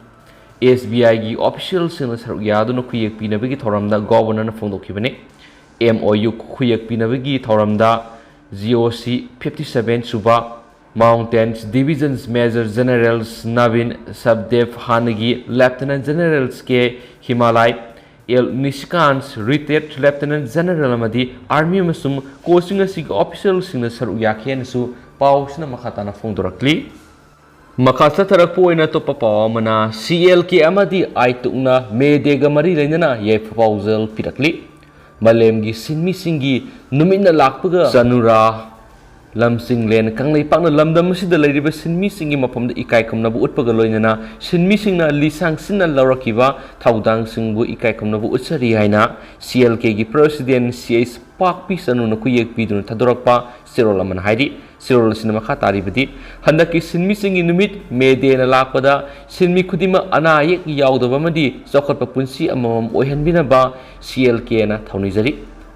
ꯑꯦꯁ ꯕꯤ ꯑꯥꯏꯒꯤ ꯑꯣꯐꯤꯁꯤꯌꯦꯜꯁꯤꯡꯅ ꯁꯔꯨꯛ ꯌꯥꯗꯨꯅ ꯈꯨꯌꯦꯛ ꯄꯤꯅꯕꯒꯤ ꯊꯧꯔꯝꯗ ꯒꯣꯚꯔꯅꯔꯅ ꯐꯣꯡꯗꯣꯛꯈꯤꯕꯅꯤ꯫ ꯑꯦꯝ ꯑꯣ ꯌꯨ ꯈꯨꯌꯦꯛ ꯄꯤꯅꯕꯒꯤ ꯊꯧꯔꯝꯗ ꯖꯤ ꯑꯣ ꯁꯤ ꯐꯤꯐꯇꯤ ꯁꯚꯦꯟ ꯁꯨꯕ ꯃꯥꯎꯟꯇꯦꯟꯁ ꯗꯤꯕꯤꯖꯟꯁ ꯃꯦꯖꯔ ꯖꯦꯅꯔꯦꯜꯁ ꯅꯕꯤꯟ ꯁꯕꯗꯦꯕ, ꯍꯥꯟꯅꯒꯤ ꯂꯦꯐꯇꯤꯅꯦꯟꯠ ꯖꯦꯅꯔꯦꯜꯁ ꯀꯦ ꯍꯤꯃꯥꯂꯥꯏ, ꯑꯦꯜ ꯅꯤꯁꯤꯀꯥꯟꯁ, ꯔꯤꯇꯥꯌꯔꯗ ꯂꯦꯐꯇꯤꯅꯦꯟꯠ ꯖꯦꯅꯔꯦꯜ ꯑꯃꯗꯤ ꯑꯥꯔꯃꯤ ꯑꯃꯁꯨꯡ ꯀꯣꯆꯤꯡ ꯑꯁꯤꯒꯤ ꯑꯣꯐꯤꯁꯤꯌꯦꯜꯁꯤꯡꯅ ꯁꯔꯨꯛ ꯌꯥꯈꯤ ꯍꯥꯏꯅꯁꯨ ꯄꯥꯎꯁꯤꯅ ꯃꯈꯥ ꯇꯥꯅ ꯐꯣꯡꯗꯣꯔꯛꯂꯤ꯫ ꯃꯈꯥ ꯆꯠꯊꯔꯛꯄ ꯑꯣꯏꯅ ꯑꯇꯣꯞꯄ ꯄꯥꯎ ꯑꯃꯅ, ꯁꯤ ꯑꯦꯜ ꯀꯦ ꯑꯃꯗꯤ ꯑꯥꯏꯇꯨꯛꯅ ꯃꯦ ꯗꯦꯒ ꯃꯔꯤ ꯂꯩꯅꯅ ꯌꯥꯏꯐ ꯄꯥꯎꯖꯦꯜ ꯄꯤꯔꯛꯂꯤ꯫ ꯃꯥꯂꯦꯝꯒꯤ ꯁꯤꯟꯃꯤꯁꯤꯡꯒꯤ ꯅꯨꯃꯤꯠꯅ ꯂꯥꯛꯄꯒ ꯆꯅꯨꯔꯥ ꯂꯝꯁꯤꯡꯂꯦꯟ ꯀꯪꯂꯩꯄꯥꯛꯅ ꯂꯝꯗꯝ ꯑꯁꯤꯗ ꯂꯩꯔꯤꯕ ꯁꯤꯟꯃꯤꯁꯤꯡꯒꯤ ꯃꯐꯝꯗ ꯏꯀꯥꯏ ꯈꯨꯝꯅꯕ ꯎꯠꯄꯒ ꯂꯣꯏꯅꯅ ꯁꯤꯟꯃꯤꯁꯤꯡꯅ ꯂꯤꯁꯥꯡ ꯁꯤꯟꯅ ꯂꯧꯔꯛꯈꯤꯕ ꯊꯧꯗꯥꯡꯁꯤꯡꯕꯨ ꯏꯀꯥꯏ ꯈꯨꯝꯅꯕ ꯎꯠꯆꯔꯤ ꯍꯥꯏꯅ ꯁꯤ ꯑꯦꯜ ꯀꯦꯒꯤ ꯄ꯭ꯔꯁꯤꯗꯦꯟꯠ ꯁꯤ ꯑꯩꯆ ꯄꯥꯛꯄꯤ ꯆꯅꯨꯅ ꯈꯨꯌꯦꯛ ꯄꯤꯗꯨꯅ ꯊꯥꯗꯣꯔꯛꯄ ꯆꯦꯔꯣꯜ ꯑꯃꯅ ꯍꯥꯏꯔꯤ꯫ ꯆꯦꯔꯣꯜ ꯑꯁꯤꯅ ꯃꯈꯥ ꯇꯥꯔꯤꯕꯗꯤ, ꯍꯟꯗꯛꯀꯤ ꯁꯤꯟꯃꯤꯁꯤꯡꯒꯤ ꯅꯨꯃꯤꯠ ꯃꯦ ꯗꯦꯅ ꯂꯥꯛꯄꯗ ꯁꯤꯟꯃꯤ ꯈꯨꯗꯤꯡꯃꯛ ꯑꯅꯥ ꯑꯌꯦꯛ ꯌꯥꯎꯗꯕ ꯑꯃꯗꯤ ꯆꯥꯎꯈꯠꯄ ꯄꯨꯟꯁꯤ ꯑꯃꯃꯝ ꯑꯣꯏꯍꯟꯕꯤꯅꯕ ꯁꯤ ꯑꯦꯜ ꯀꯦꯅ ꯊꯧꯅꯤꯖꯔꯤ꯫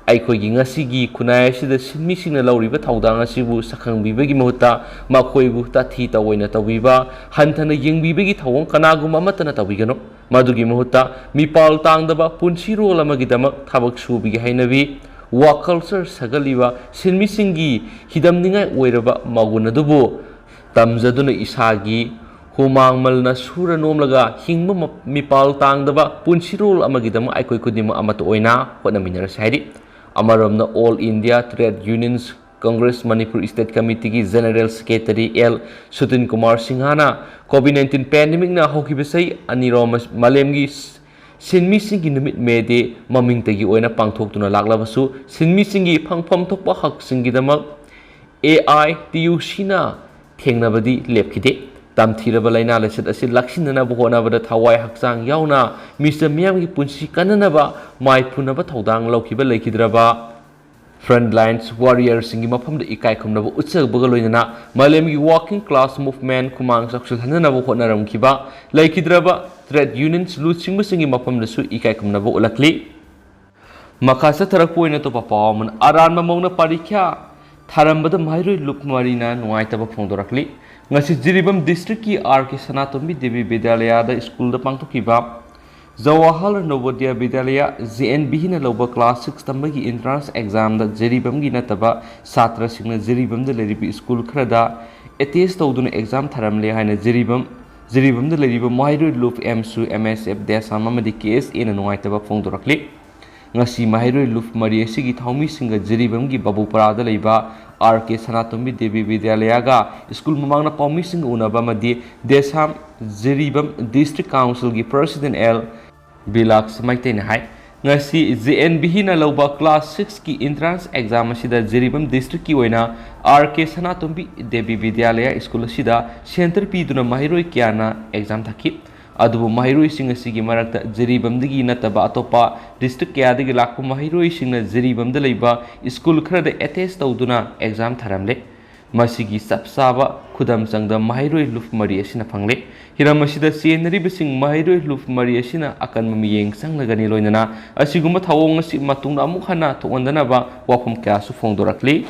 ꯑꯩꯈꯣꯏꯒꯤ ꯉꯁꯤꯒꯤ ꯈꯨꯟꯅꯥꯏ ꯑꯁꯤꯗ ꯁꯤꯟꯃꯤꯁꯤꯡꯅ ꯂꯧꯔꯤꯕ ꯊꯧꯗꯥꯡ ꯑꯁꯤꯕꯨ ꯁꯛꯈꯪꯕꯤꯕꯒꯤ ꯃꯍꯨꯠꯇ ꯃꯈꯣꯏꯕꯨ ꯇꯥꯊꯤ ꯇꯥꯑꯣꯏꯅ ꯇꯧꯕꯤꯕ, ꯍꯟꯊꯅ ꯌꯦꯡꯕꯤꯕꯒꯤ ꯊꯧꯑꯣꯡ ꯀꯅꯥꯒꯨꯝꯕ ꯑꯃꯠꯇꯅ ꯇꯧꯕꯤꯒꯅꯨ꯫ ꯃꯗꯨꯒꯤ ꯃꯍꯨꯠꯇ ꯃꯤꯄꯥꯜ ꯇꯥꯡꯗꯕ ꯄꯨꯟꯁꯤꯔꯣꯜ ꯑꯃꯒꯤꯗꯃꯛ ꯊꯕꯛ ꯁꯨꯕꯒꯤ ꯍꯩꯅꯕꯤ, work culture ꯁꯥꯒꯠꯂꯤꯕ ꯁꯤꯟꯃꯤꯁꯤꯡꯒꯤ ꯍꯤꯗꯝꯅꯤꯡꯉꯥꯏ ꯑꯣꯏꯔꯕ ꯃꯒꯨꯟ ꯑꯗꯨꯕꯨ ꯇꯝꯖꯗꯨꯅ ꯏꯁꯥꯒꯤ ꯍꯨꯃꯥꯡ ꯃꯜꯅ ꯁꯨꯔ ꯅꯣꯝꯂꯒ ꯍꯤꯡꯕ ꯃ-, ꯃꯤꯄꯥꯜ ꯇꯥꯡꯗꯕ ꯄꯨꯟꯁꯤꯔꯣꯜ ꯑꯃꯒꯤꯗꯃꯛ ꯑꯩꯈꯣꯏ ꯈꯨꯗꯤꯡꯃꯛ ꯑꯃꯠꯇ ꯑꯣꯏꯅ ꯍꯣꯠꯅꯃꯤꯟꯅꯔꯁꯤ ꯍꯥꯏꯔꯤ꯫ ꯑꯃꯔꯣꯝꯗ All India Trade Unions Congress Manipur State Committeeꯒꯤ General Secretary L Sutin Kumar ꯁꯤꯡꯍꯅ COVID nineteen pandemicꯅ ꯍꯧꯈꯤꯕ ꯆꯍꯤ ꯑꯅꯤꯔꯣꯝ ꯑꯁ-, ꯃꯥꯂꯦꯝꯒꯤ ꯁ-, ꯁꯤꯟꯃꯤꯁꯤꯡꯒꯤ ꯅꯨꯃꯤꯠ ꯃꯦ ꯗꯦ ꯃꯃꯤꯡꯇꯒꯤ ꯑꯣꯏꯅ ꯄꯥꯡꯊꯣꯛꯇꯨꯅ ꯂꯥꯛꯂꯕꯁꯨ, ꯁꯤꯟꯃꯤꯁꯤꯡꯒꯤ ꯐꯪꯐꯝ ꯊꯣꯛꯄ ꯍꯛꯁꯤꯡꯒꯤꯗꯃꯛ ꯑꯦ ꯑꯥꯏ ꯇꯤ ꯌꯨ ꯁꯤꯅ ꯊꯦꯡꯅꯕꯗꯤ ꯂꯦꯞꯈꯤꯗꯦ꯫ ꯇꯝꯊꯤꯔꯕ ꯂꯥꯏꯅꯥ ꯂꯥꯏꯆꯠ ꯑꯁꯤ ꯂꯥꯛꯁꯤꯟꯅꯅꯕ ꯍꯣꯠꯅꯕꯗ ꯊꯋꯥꯏ ꯍꯛꯆꯥꯡ ꯌꯥꯎꯅ ꯃꯤꯆꯝ ꯃꯤꯌꯥꯝꯒꯤ ꯄꯨꯟꯁꯤ ꯀꯟꯅꯅꯕ ꯃꯥꯏ ꯄꯨꯅꯕ ꯊꯧꯗꯥꯡ ꯂꯧꯈꯤꯕ ꯂꯩꯈꯤꯗ꯭ꯔꯕ frontline warriorꯁꯤꯡꯒꯤ ꯃꯐꯝꯗ ꯏꯀꯥꯏ ꯈꯨꯝꯅꯕ ꯎꯠꯆꯕꯒ ꯂꯣꯏꯅꯅ ꯃꯥꯂꯦꯝꯒꯤ working class movement ꯈꯨꯃꯥꯡ ꯆꯥꯎꯁꯤꯜꯍꯟꯅꯅꯕ ꯍꯣꯠꯅꯔꯝꯈꯤꯕ ꯂꯩꯈꯤꯗ꯭ꯔꯕ trade unions ꯂꯨꯆꯤꯡꯕꯁꯤꯡꯒꯤ ꯃꯐꯝꯗꯁꯨ ꯏꯀꯥꯏ ꯈꯨꯝꯅꯕ ꯎꯠꯂꯛꯂꯤ꯫ ꯃꯈꯥ ꯆꯠꯊꯔꯛꯄ ꯑꯣꯏꯅ ꯑꯇꯣꯞꯄ ꯄꯥꯎ ꯑꯃꯅ, ꯑꯔꯥꯟꯕ ꯃꯑꯣꯡꯗ ꯄꯔꯤꯈ꯭ꯌꯥ ꯊꯥꯔꯝꯕꯗ ꯃꯍꯩꯔꯣꯏ ꯂꯨꯞ ꯃꯔꯤꯅ ꯅꯨꯡꯉꯥꯏꯇꯕ ꯐꯣꯡꯗꯣꯔꯛꯂꯤ꯫ ꯉꯁꯤ ꯖꯤꯔꯤꯕꯥꯝ districtꯀꯤ ꯑꯥꯔ ꯀꯦ ꯁꯅꯥꯇꯣꯝꯕꯤ ꯗꯦꯕꯤ ꯕꯤꯗ꯭ꯌꯥꯂꯌꯥꯗ ꯁ꯭ꯀꯨꯜꯗ ꯄꯥꯡꯊꯣꯛꯈꯤꯕ ꯖꯋꯥꯍꯔ ꯅꯕꯣꯗꯤꯌꯥ ꯕꯤꯗ꯭ꯌꯥꯂꯌꯥ, ꯖꯦ ꯑꯦꯟ ꯚꯤꯅ ꯂꯧꯕ class six ꯇꯝꯕꯒꯤ entrance examꯗ ꯖꯤꯔꯤꯕꯥꯝꯒꯤ ꯅꯠꯇꯕ ꯁꯥꯇ꯭ꯔꯁꯤꯡꯅ ꯖꯤꯔꯤꯕꯥꯝꯗ ꯂꯩꯔꯤꯕ ꯁ꯭ꯀꯨꯜ ꯈꯔꯗ attach ꯇꯧꯗꯨꯅ exam ꯊꯥꯔꯝꯂꯦ ꯍꯥꯏꯅ ꯖꯤꯔꯤꯕꯥꯝ, ꯖꯤꯔꯤꯕꯥꯝꯗ ꯂꯩꯔꯤꯕ ꯃꯍꯩꯔꯣꯏ ꯂꯨꯞ ꯑꯦꯝꯁꯨ, ꯑꯦꯝ ꯑꯦꯁ ꯑꯦꯐ, ꯗꯦꯁꯥꯝ ꯑꯃꯗꯤ ꯀꯦ ꯑꯦꯁ ꯑꯦꯅ ꯅꯨꯡꯉꯥꯏꯇꯕ ꯐꯣꯡꯗꯣꯔꯛꯂꯤ꯫ ꯉꯁꯤ ꯃꯍꯩꯔꯣꯏ ꯂꯨꯞ ꯃꯔꯤ ꯑꯁꯤꯒꯤ ꯊꯧꯃꯤꯁꯤꯡꯒ ꯖꯤꯔꯤꯕꯥꯝꯒꯤ ꯕꯥꯕꯨꯄꯥꯔꯥꯗ ꯂꯩꯕ ꯑꯥꯔ ꯀꯦ ꯁꯅꯥꯇꯣꯝꯕꯤ ꯗꯦꯕꯤ ꯕꯤꯗ꯭ꯌꯥꯂꯌꯥꯒ ꯁ꯭ꯀꯨꯜ ꯃꯃꯥꯡꯗ ꯄꯥꯎꯃꯤꯁꯤꯡꯒ ꯎꯅꯕ ꯑꯃꯗꯤ ꯗꯦꯁꯥꯝ ꯖꯤꯔꯤꯕꯥꯝ district councilꯒꯤ president ꯑꯦꯜ ꯕꯤꯂꯥꯛꯁ ꯃꯩꯇꯩꯅ ꯍꯥꯏ꯫ ꯉꯁꯤ ꯖꯦ ꯑꯦꯟ ꯚꯤꯅ ꯂꯧꯕ class sixꯀꯤ entrance exam ꯑꯁꯤꯗ ꯖꯤꯔꯤꯕꯥꯝ districtꯀꯤ ꯑꯣꯏꯅ ꯑꯥꯔ ꯀꯦ ꯁꯅꯥꯇꯣꯝꯕꯤ ꯗꯦꯕꯤ ꯕꯤꯗ꯭ꯌꯥꯂꯌꯥ ꯁ꯭ꯀꯨꯜ ꯑꯁꯤꯗ centre ꯄꯤꯗꯨꯅ ꯃꯍꯩꯔꯣꯏ ꯀꯌꯥꯅ exam ꯊꯥꯈꯤ꯫ ꯑꯗꯨꯕꯨ ꯃꯍꯩꯔꯣꯏꯁꯤꯡ ꯑꯁꯤꯒꯤ ꯃꯔꯛꯇ ꯖꯤꯔꯤꯕꯥꯝꯗꯒꯤ ꯅꯠꯇꯕ ꯑꯇꯣꯞꯄ district ꯀꯌꯥꯗꯒꯤ ꯂꯥꯛꯄ ꯃꯍꯩꯔꯣꯏꯁꯤꯡꯅ ꯖꯤꯔꯤꯕꯥꯝꯗ ꯂꯩꯕ ꯁ꯭ꯀꯨꯜ ꯈꯔꯗ attach ꯇꯧꯗꯨꯅ exam ꯊꯥꯔꯝꯂꯦ꯫ ꯃꯁꯤꯒꯤ ꯆꯞ ꯆꯥꯕ ꯈꯨꯗꯝ ꯆꯥꯡꯗꯝ ꯃꯍꯩꯔꯣꯏ ꯂꯨꯞ ꯃꯔꯤ ꯑꯁꯤꯅ ꯐꯪꯂꯦ꯫ ꯍꯤꯔꯝ ꯑꯁꯤꯗ ꯆꯦꯟꯅꯔꯤꯕꯁꯤꯡ ꯃꯍꯩꯔꯣꯏ ꯂꯨꯞ ꯃꯔꯤ ꯑꯁꯤꯅ ꯑꯀꯟꯕ ꯃꯤꯠꯌꯦꯡ ꯆꯪꯂꯒꯅꯤ, ꯂꯣꯏꯅꯅ ꯑꯁꯤꯒꯨꯝꯕ ꯊꯧꯑꯣꯡ ꯑꯁꯤ ꯃꯇꯨꯡꯗ ꯑꯃꯨꯛ ꯍꯟꯅ ꯊꯣꯛꯍꯟꯗꯅꯕ ꯋꯥꯐꯝ ꯀꯌꯥꯁꯨ ꯐꯣꯡꯗꯣꯔꯛꯂꯤ꯫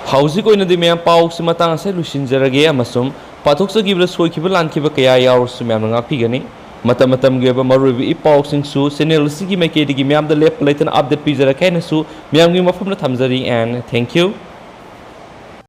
ꯍꯧꯖꯤꯛ ꯑꯣꯏꯅꯗꯤ ꯃꯌꯥꯝ ꯄꯥꯎꯁꯤ ꯃꯇꯥꯡ ꯑꯁꯤꯗ ꯂꯣꯏꯁꯤꯟꯖꯔꯒꯦ, ꯑꯃꯁꯨꯡ ꯄꯥꯊꯣꯛꯆꯈꯤꯕꯗ ꯁꯣꯏꯈꯤꯕ ꯂꯥꯟꯈꯤꯕ ꯀꯌꯥ ꯌꯥꯎꯔꯁꯨ ꯃꯌꯥꯝꯅ ꯉꯥꯛꯄꯤꯒꯅꯤ꯫ ꯃꯇꯝ ꯃꯇꯝꯒꯤ ꯑꯣꯏꯕ ꯃꯔꯨꯑꯣꯏꯕ ꯏ ꯄꯥꯎꯁꯤꯡꯁꯨ channel ꯑꯁꯤꯒꯤ ꯃꯥꯏꯀꯩꯗꯒꯤ ꯃꯌꯥꯝꯗ ꯂꯦꯞꯄ ꯂꯩꯇꯅ update ꯄꯤꯖꯔꯛꯀꯦ ꯍꯥꯏꯅꯁꯨ ꯃꯌꯥꯝꯒꯤ ꯃꯐꯝꯗ ꯊꯝꯖꯔꯤ, and thank you꯫